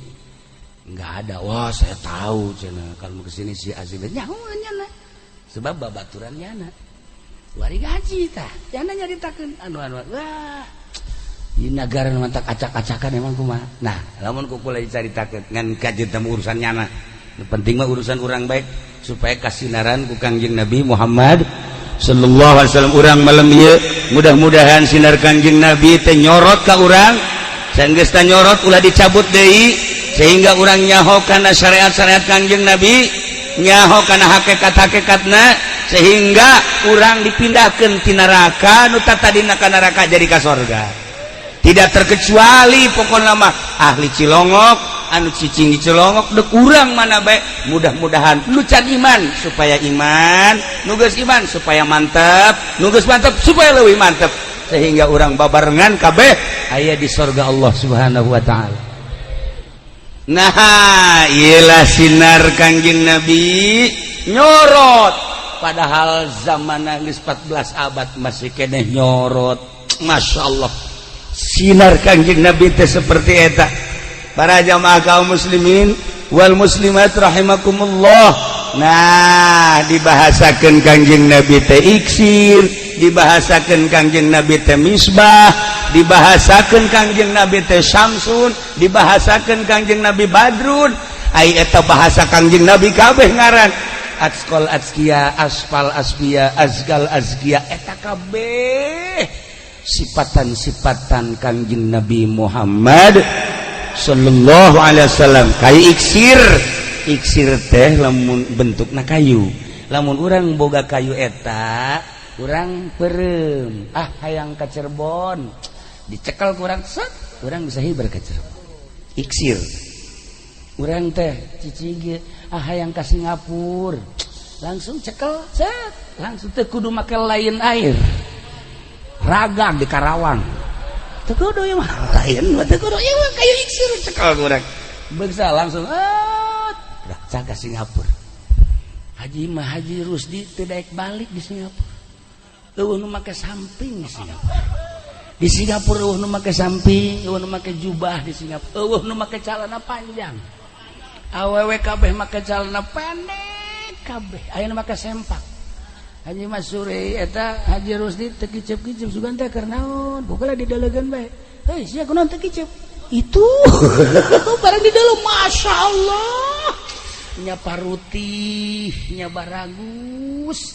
Enggak ada. Wah, saya tahu cenah kalau mau kesini si Azib. Nyaho nyana. Sebab babaturan nyana. Wari gaji tah. Nyana nyaritakeun anu-anu. Wah. Di negara mantak acak-acakan emang kumaha. Nah, lamun ku kula dicaritakeun ngan kajeun teh urusan nyana. Nu penting mah urusan urang baik supaya kasinaran ku Kangjeng Nabi Muhammad sallallahu alaihi wasallam. Urang malam ieu mudah-mudahan sinar Kangjeng Nabi teh nyorot ka urang, sanggeus teh nyorot ulah dicabut deui, sehingga urang nyaho kana syariat-syariat Kangjeng Nabi, nyaho kana hakikat-hakikatna, sehingga urang dipindahkeun ti neraka nu tadina ka neraka jadi ka sorga. Tidak terkecuali pokokna mah ahli Cilongok anu cicing di Cilongok dek urang mana bae, mudah-mudahan nu can iman supaya iman, nu geus iman supaya mantep, nu geus mantep supaya leuwih mantep, sehingga urang babarengan kabeh aya di sorga Allah Subhanahu wa taala. Nah, iyalah sinar Kangjeng Nabi nyorot, padahal zaman geus 14 abad masih keneh nyorot. Masya Allah, sinar Kangjeng Nabi teh seperti eta. Para jamaah kaum muslimin wal muslimat rahimakumullah. Nah, dibahasakeun Kangjeng Nabi teh iksir, dibahasakeun Kangjeng Nabi teh misbah, dibahasakeun Kangjeng Nabi teh syamsun, dibahasakeun Kangjeng Nabi badrun. Ai eta bahasa Kangjeng Nabi kabeh ngaran atskol atskia, aspal asbia, azgal azkia, eta kabeh sifatan-sifatan Kangjeng Nabi Muhammad sallallahu alaihi wasallam. Kayu iksir, iksir teh lamun bentukna kayu, lamun urang boga kayu eta urang perem, ah hayang ka Cirebon, dicekal kurang set, urang bisa hiber ka Cirebon. Iksir urang teh cicing ge, ah hayang ka Singapura, Langsung cekel, set, langsung teu kudu make lain air. Ragang di Karawang. Teu kudu ieu mah lain, teu kudu ieu mah kayu iksir cekel urang. Beuksa langsung dah ka Singapura. Haji mah Haji Rusdi teu daek balik di Singapura. Eueuh nu make samping di Singapura. Di Singapura eueuh nu make samping, eueuh nu make jubah di Singapura. Eueuh nu make calana panjang. Awewe kabeh make calana pendek kabeh. Aya nu make sempak. Haji Masuri eta Haji Rusdi teu kicep-kicep sugan teh keur naon? Pokona didelegeun bae. Heuy, sia kunaon teu kicep? Itu barang di dalam, Masya Allah, nya parutih, nya baragus,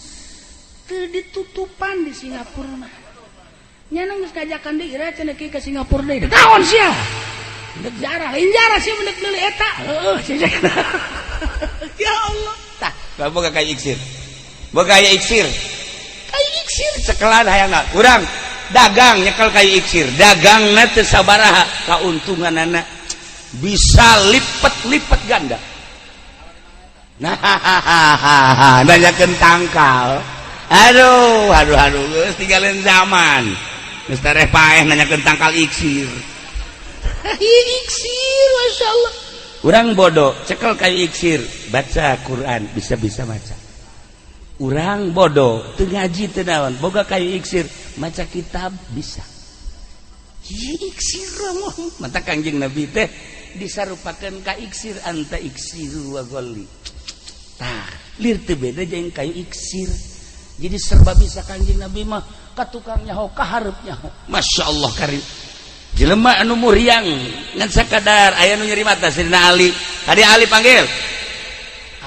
teu ditutupan di Singapura mah. Nya geus kajakan deui ira cenah ke Singapura deui. Naon sia? Ndek jarah, lain jarah sia mendek meuli eta. Heuh, ya Allah. Tah, boga kayu iksir. Boga kayu iksir. Kayu iksir cekelan hayangna. Urang dagang nyekel kayu iksir, dagangna teu sabaraha, kauntunganana bisa lipet-lipet ganda. Nah, nanyakeun tangkal. Aduh, aduh, aduh, geus tinggalin zaman. Geus tereh paeh nanyakeun tangkal iksir. Iksir, Masya Allah. Urang bodoh, cekel kayu iksir, baca Quran, bisa-bisa maca. Urang bodoh, teu ngaji teu naon, boga kayu iksir, maca kitab bisa. Iksir mata Kangjeng Nabi teh disarupakeun ka iksir, anta iksiru wa ghalli. Tah, lir teu beda jeung kayu iksir. Jadi serba bisa Kangjeng Nabi mah, ka tukang nyaho, ka hareup nyaho. Masya Allah karim. Jelema anu muriang ngan sakadar aya nu nyeri mata Sidina Ali. Tadi Ali panggil.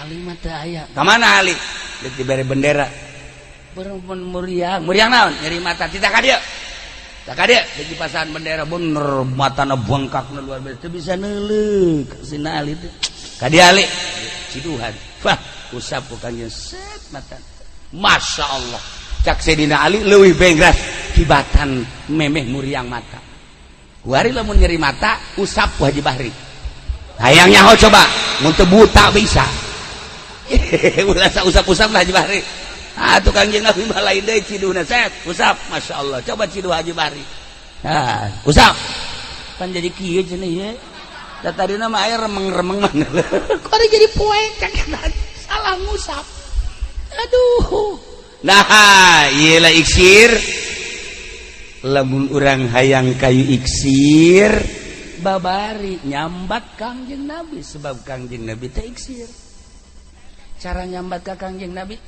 Ali mah teu aya. Ka mana Ali? Deuk dibere bendera. Berempun muriang. Muriang naon? Nyeri mata. Titah ka dieu. Tah ka dieu deuk dipasahan bendera bener matana bengkak luar biasa. Teu bisa neuleuk Sidina Ali teh. Ka dieu Ali. Ciduhan. Wah, usap ku Kangjeng set mata. Masya Allah. Cak Sidina Ali leuwih bengras kibatan memeh muriang mata. Kuari lamun nyeri mata usap ku Haji Bahri. Hayang nyaho coba, mun teu buta bisa. Ulah usap-usap lah Haji Bahri. Ah tukang jeung Nabi mah lain deui ciduhna set, usap, Masya Allah. Coba ciduh Haji Bahri. Ah, usap. Pan jadi kieu cenah ieu. Da tadina mah aya remeng-remeng mah. Kok jadi poek salah ngusap. Aduh. Nah, ieu lah iksir. Lamun urang hayang kayu iksir babari nyambat Kangjeng Nabi, sebab Kangjeng Nabi teh iksir. Cara nyambat ka Kangjeng Nabi,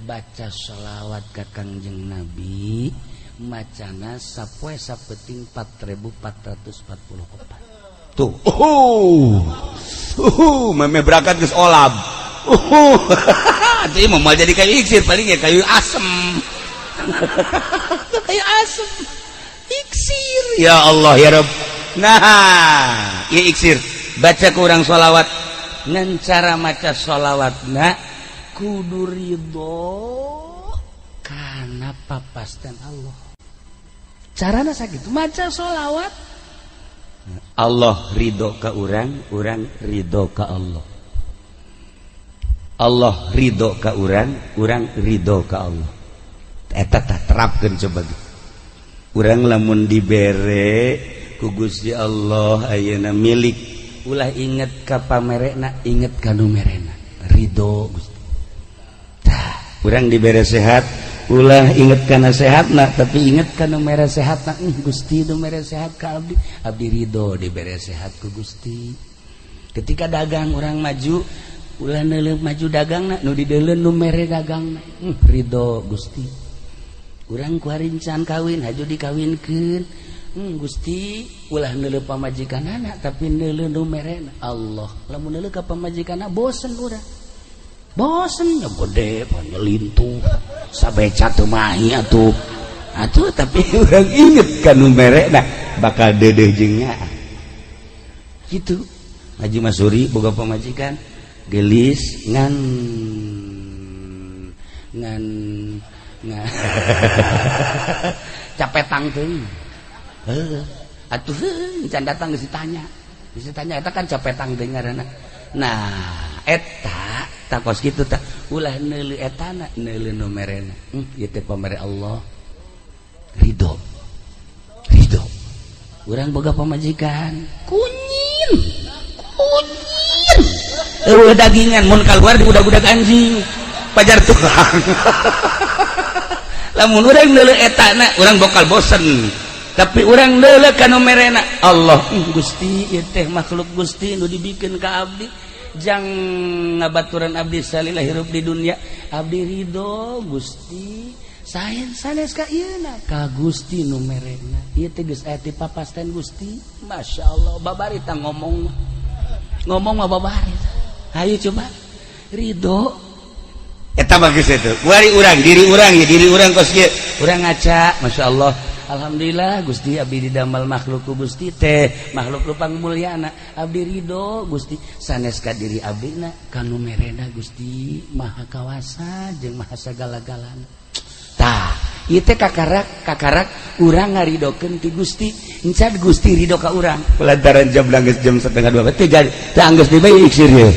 baca sholawat ka Kangjeng Nabi, macana sapoe sapeting 4444. Tuh, meme berangkat geus olab. Itu mau jadi kayu iksir paling ya kayu asem. Kayu asem. Iksir. Ya Allah ya Rabb. Nah, ya iksir. Baca kurang sholawat. Ngan cara maca sholawatna kudu ridho kana papasten Allah. Carana sakitu maca sholawat. Allah ridho ka urang, urang ridho ka Allah. Allah ridho ka urang, urang ridho ka Allah. Eta tah terapkeun coba. Urang lamun dibere ku Gusti Allah ayeuna milik, ulah inget ka pamerena, inget ka nu merena. Ridho Gusti. Tah, urang dibere sehat, ulah inget kana sehatna, tapi inget kana mere sehatna. Gusti nu mere sehat ka abdi, abdi ridho dibere sehat ku Gusti. Ketika dagang urang maju, ulah neuleuh maju dagangna, nu dideuleu nu mere dagangna. Ridho Gusti. Urang ku harincan kawin, haju dikawinkeun. Gusti, ulah neuleuh pamajikanana tapi neuleuh nu merena Allah. Lamun neuleuh ka pamajikanna bosen urang. Bosen nya gede, panyelintuh. Sabeca teu mahi atuh. Atuh tapi urang inget ka nu merena bakal deudeuh jeung nyaah. Kitu. Haji Masuri boga pamajikan gelis ngan ngan ngan capetang teuing. Heuh, atuh can datang geus ditanya. Geus ditanya eta kan capetang teuing ngaranna. Nah, eta Tah kos kitu tah, ulah neuleu etana, neuleu nu merena. Ieu teh pamere Allah. Ridho. Ridho. Urang boga pamajikan, kunyin. Kunyin. Eueuh dagingan mun kaluar di budak-budak anjing. Pajar tulang. Lamun urang neuleu etana, urang bakal bosen. Tapi urang neuleu ka nu merena, Allah, Gusti, ieu teh makhluk Gusti nu dibikeun ka abdi. Jang ngabaturan abdi salila hirup di dunia, abdi ridho Gusti. Saen sanes ka ieuna ka Gusti nu merena. Ieu teh geus aya ti papasten Gusti. Masya Allah, babari tah ngomong. Ngomong mah babari. Hayu coba ridho. Eta mah geus itu. Kuari urang, diri urang ya, diri urang kos kieu. Urang ngaca, Masya Allah. Alhamdulillah Gusti abdi didamel makhluk ku Gusti teh, makhluk nu pangmulyana. Abdi ridho Gusti, sanes ka diri abdina, ka nu merena Gusti Maha Kawasa jeung Maha sagala-galana. Tah, ieu teh kakarak kakarak urang ngaridokeun ti Gusti, encan Gusti ridho ka urang. Lantaran jam geus jam 1:30 teh jadi teh anggeus deui bae iksir ye.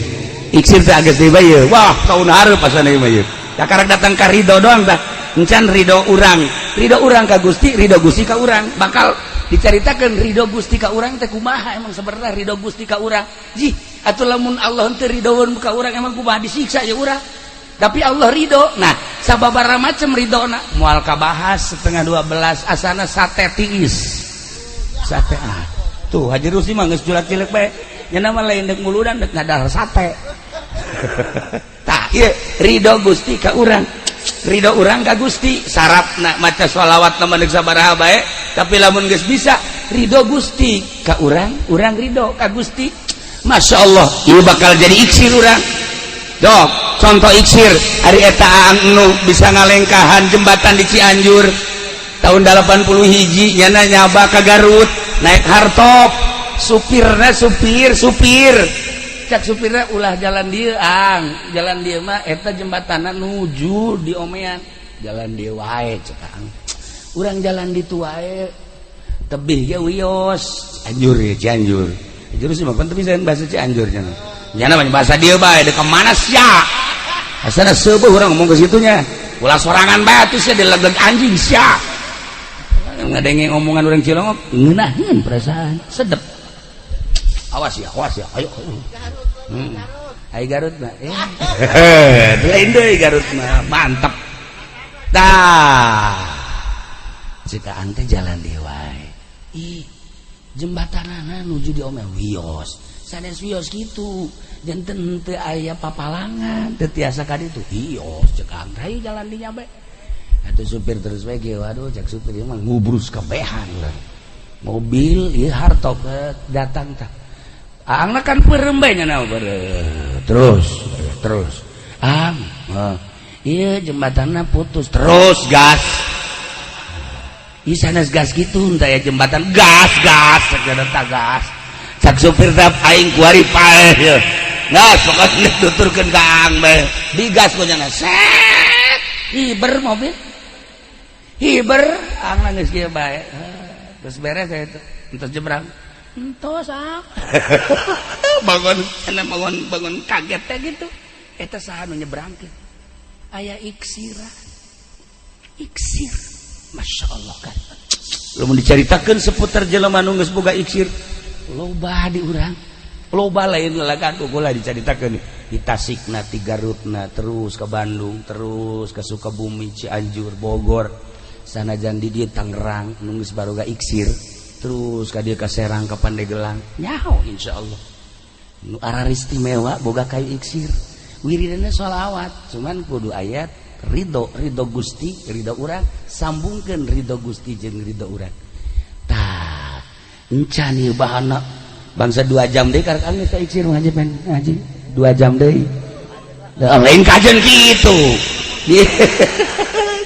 Iksir teh anggeus deui bae ye. Wah, taun hareup asana ieu mah ye. Kakarak datang ka ridho doang tah. Encan ridho urang, ridho urang ka Gusti, ridho Gusti ka urang. Bakal dicaritakeun ridho Gusti ka urang teh kumaha emang sebenarnya ridho Gusti ka urang. Jih, atuh lamun Allah teu ridhoeun ka urang emang kumaha disiksa ya urang. Tapi Allah ridho. Nah, sababaraha macam ridhona moal kabahas 11:30 asana sate tiis. Sate ah. Tuh Haji Rusi mah geus julak cilik bae. Nya mah lain deuk muludan deuk ngadahar sate. Tah, ieu ridho Gusti ka urang. Ridho urang ka Gusti, syaratna maca sholawat na deuk sabaraha bae, tapi lamun geus bisa ridho Gusti ka urang, urang ridho ka Gusti. Masya Allah, ieu bakal jadi iksir urang. Dok, contoh iksir hari eta Aang nu bisa ngalengkahan jembatan di Cianjur tahun 80 hiji nyana nyaba ka Garut naik hartop, supirna supir supir cak supirna ulah jalan dia ang, jalan dia mah eta jembatan nuju di omean, jalan dia wae cek ang, urang jalan ditu wae tebih ge wios. Anjur ya Cianjur. Cianjur sih mah tapi saya bahasa Cianjur nya nya namanya bahasa dia bae deuk mana sia asana seueuh urang ngomong ke situnya ulah sorangan bae atuh sia dilegeg anjing sia. Ngadenge omongan urang Cilongok ngeunaheun perasaan sedep. Awas ya, awas ya, ayo. Ai Garut mah lain deui, Garut mah mantap. Tah, cika teh jalan deui wae, ih jembatanana nuju di ome wios, sanes wios kitu janten teu aya papalangan, teu tiasa ka ditu, wios cek ang, hayu jalan di nya bae atuh. Supir terus bae ge, waduh cek supir mah ngubrus kabehan lah mobil ieu hartop datang. Tah, Aang kan peureum bae nya, terus terus ang, iya jembatannya putus, terus gas. Ih sanes gas gitu entah ya jembatan, gas gas segala tak gas cak supir teh, aing kuari paeh ya gas, pokoknya tuturkeun ka Aang bae digas ku nya, set hiber mobil hiber. Aang nangis kieu bae, terus beres ya itu entos jebrang entos ah bangun enak, bangun bangun kaget teh gitu. Eta saha nu nyebrangkeun aya iksira iksir. Masya Allah kan lamun dicaritakeun seputar jelema nu geus boga iksir loba di urang, loba lain lalagan kula dicaritakeun di Tasikna, di Garutna, terus ke Bandung, terus ke Sukabumi, Cianjur, Bogor, sanajan di dieu Tangerang nu geus baroga iksir, terus ka dieu ka Serang, ka Pandeglang, nyaho insyaallah nu arar istimewa boga kayu iksir, wiridana sholawat. Cuman kudu ayat ridho, ridho Gusti, ridho urang, sambungkeun ridho Gusti jeung ridho urang. Tah encan ieu bahana bangsa 2 jam deui karek geus ka iksir ngaji pen ngaji 2 jam deui. Lain kajian kitu.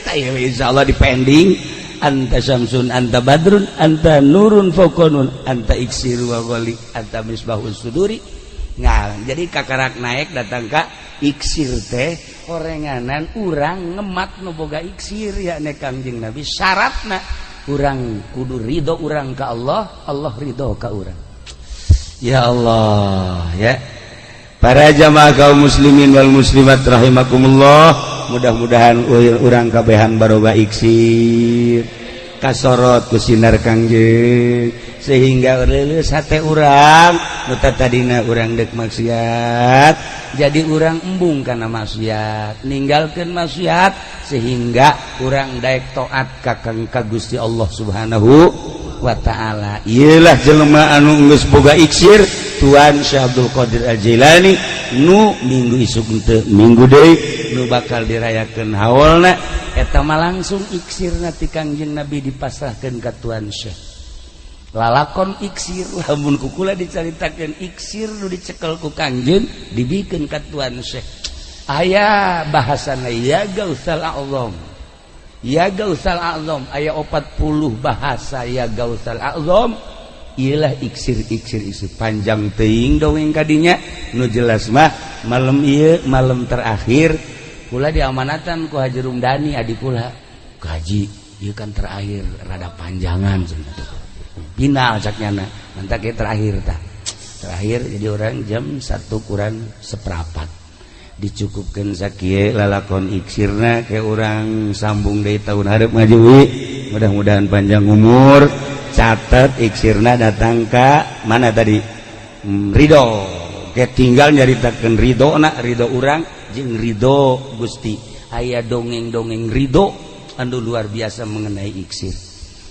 Tah insyaallah di pending. Anta syamsun, anta badrun, anta nurun fawqa nun, anta iksiru wa ghali, anta misbahus suduri. Nah, jadi kakarak naik datang ka iksir teh orenganan urang ngemat nu boga iksir ya ne Kangjeng Nabi. Syaratna urang kudu ridho urang ka Allah, Allah ridho ka urang. Ya Allah ya. Para jamaah kaum muslimin wal muslimat rahimakumullah, mudah-mudahan urang kabehan baroga iksir kasorot ku sinar Kangjeng sehingga leuleus hate urang. Nu tadina urang dek maksiat, jadi urang embung kana maksiat, ninggalkeun maksiat, sehingga urang daek taat ka Kang ka Gusti Allah Subhanahu wa taala. Iyalah jelema anu geus boga iksir, Tuan Syekh Abdul Qadir Al-Jailani, nu minggu isuk teu minggu deui nu bakal dirayakeun haulna. Eta mah langsung iksirna ti Kangjeng Nabi dipasrahkeun ka Tuan Syekh. Lalakon iksir, lamun ku kula dicaritakeun iksir nu dicekel ku Kangjeng dibikeun ka Tuan Syekh, aya bahasana ya Gausal A'zam, ya Gausal A'zam, aya 40 bahasa ya Gausal A'zam. Iyalah iksir iksir iksir, panjang teuing dongeng kadinya. Nu jelas mah malam ieu malam terakhir kula diamanatan ku Haji Rumdani, adik kula, "Haji, ieu kan terakhir, rada panjangan cenah." Final cak nyana, mantak terakhir tah terakhir. Jadi urang jam 1 kurang seperempat dicukupkan sakieu lalakon iksirna ke urang sambung dari tahun hareup ngajuwi. Mudah-mudahan panjang umur. Catat, iksirna datang ka mana tadi? Ridho ke tinggal nyaritakeun ridho na, ridho urang jeung ridho Gusti. Aya dongeng-dongeng ridho anu luar biasa mengenai iksir.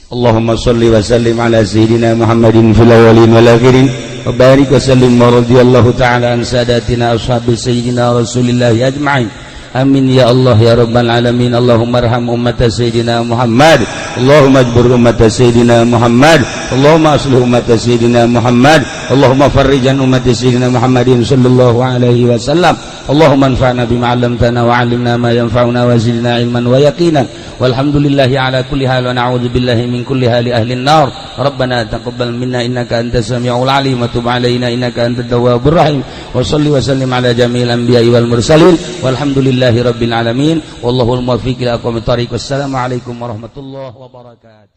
Allahumma salli wa sallim ala sayyidina Muhammadin fil awwalin wal akhirin wa barik wa sallim wa radhiyallahu ta'ala an sadatina ashabi sayyidina Rasulillah ajma'in. Amin ya Allah ya rabbal alamin. Allahumma arham ummat sayyidina Muhammad. Allahumma ajbur ummat sayyidina Muhammad. Allahumma aslih ummat sayyidina Muhammad. Allahumma farrijan ummat sayyidina Muhammadin sallallahu alaihi wasallam. Allahumma anfa'na bima 'allamtana wa 'allimna ma yanfa'una wa zidna ilman wa yaqinan. Walhamdulillahi ala kulli hal wa na'udzu billahi min kulli hali ahli an-nar. Rabbana taqabbal minna innaka antas samiul alim wa tub alaina innaka antat tawwabur rahim. Wa salli wa sallim ala jami'il anbiya'i wal mursalin. Walhamdulillahi rabbil alamin. Wallahul muwaffiq ila aqwamit thariq. Wassalamu alaikum warahmatullahi wabarakatuh.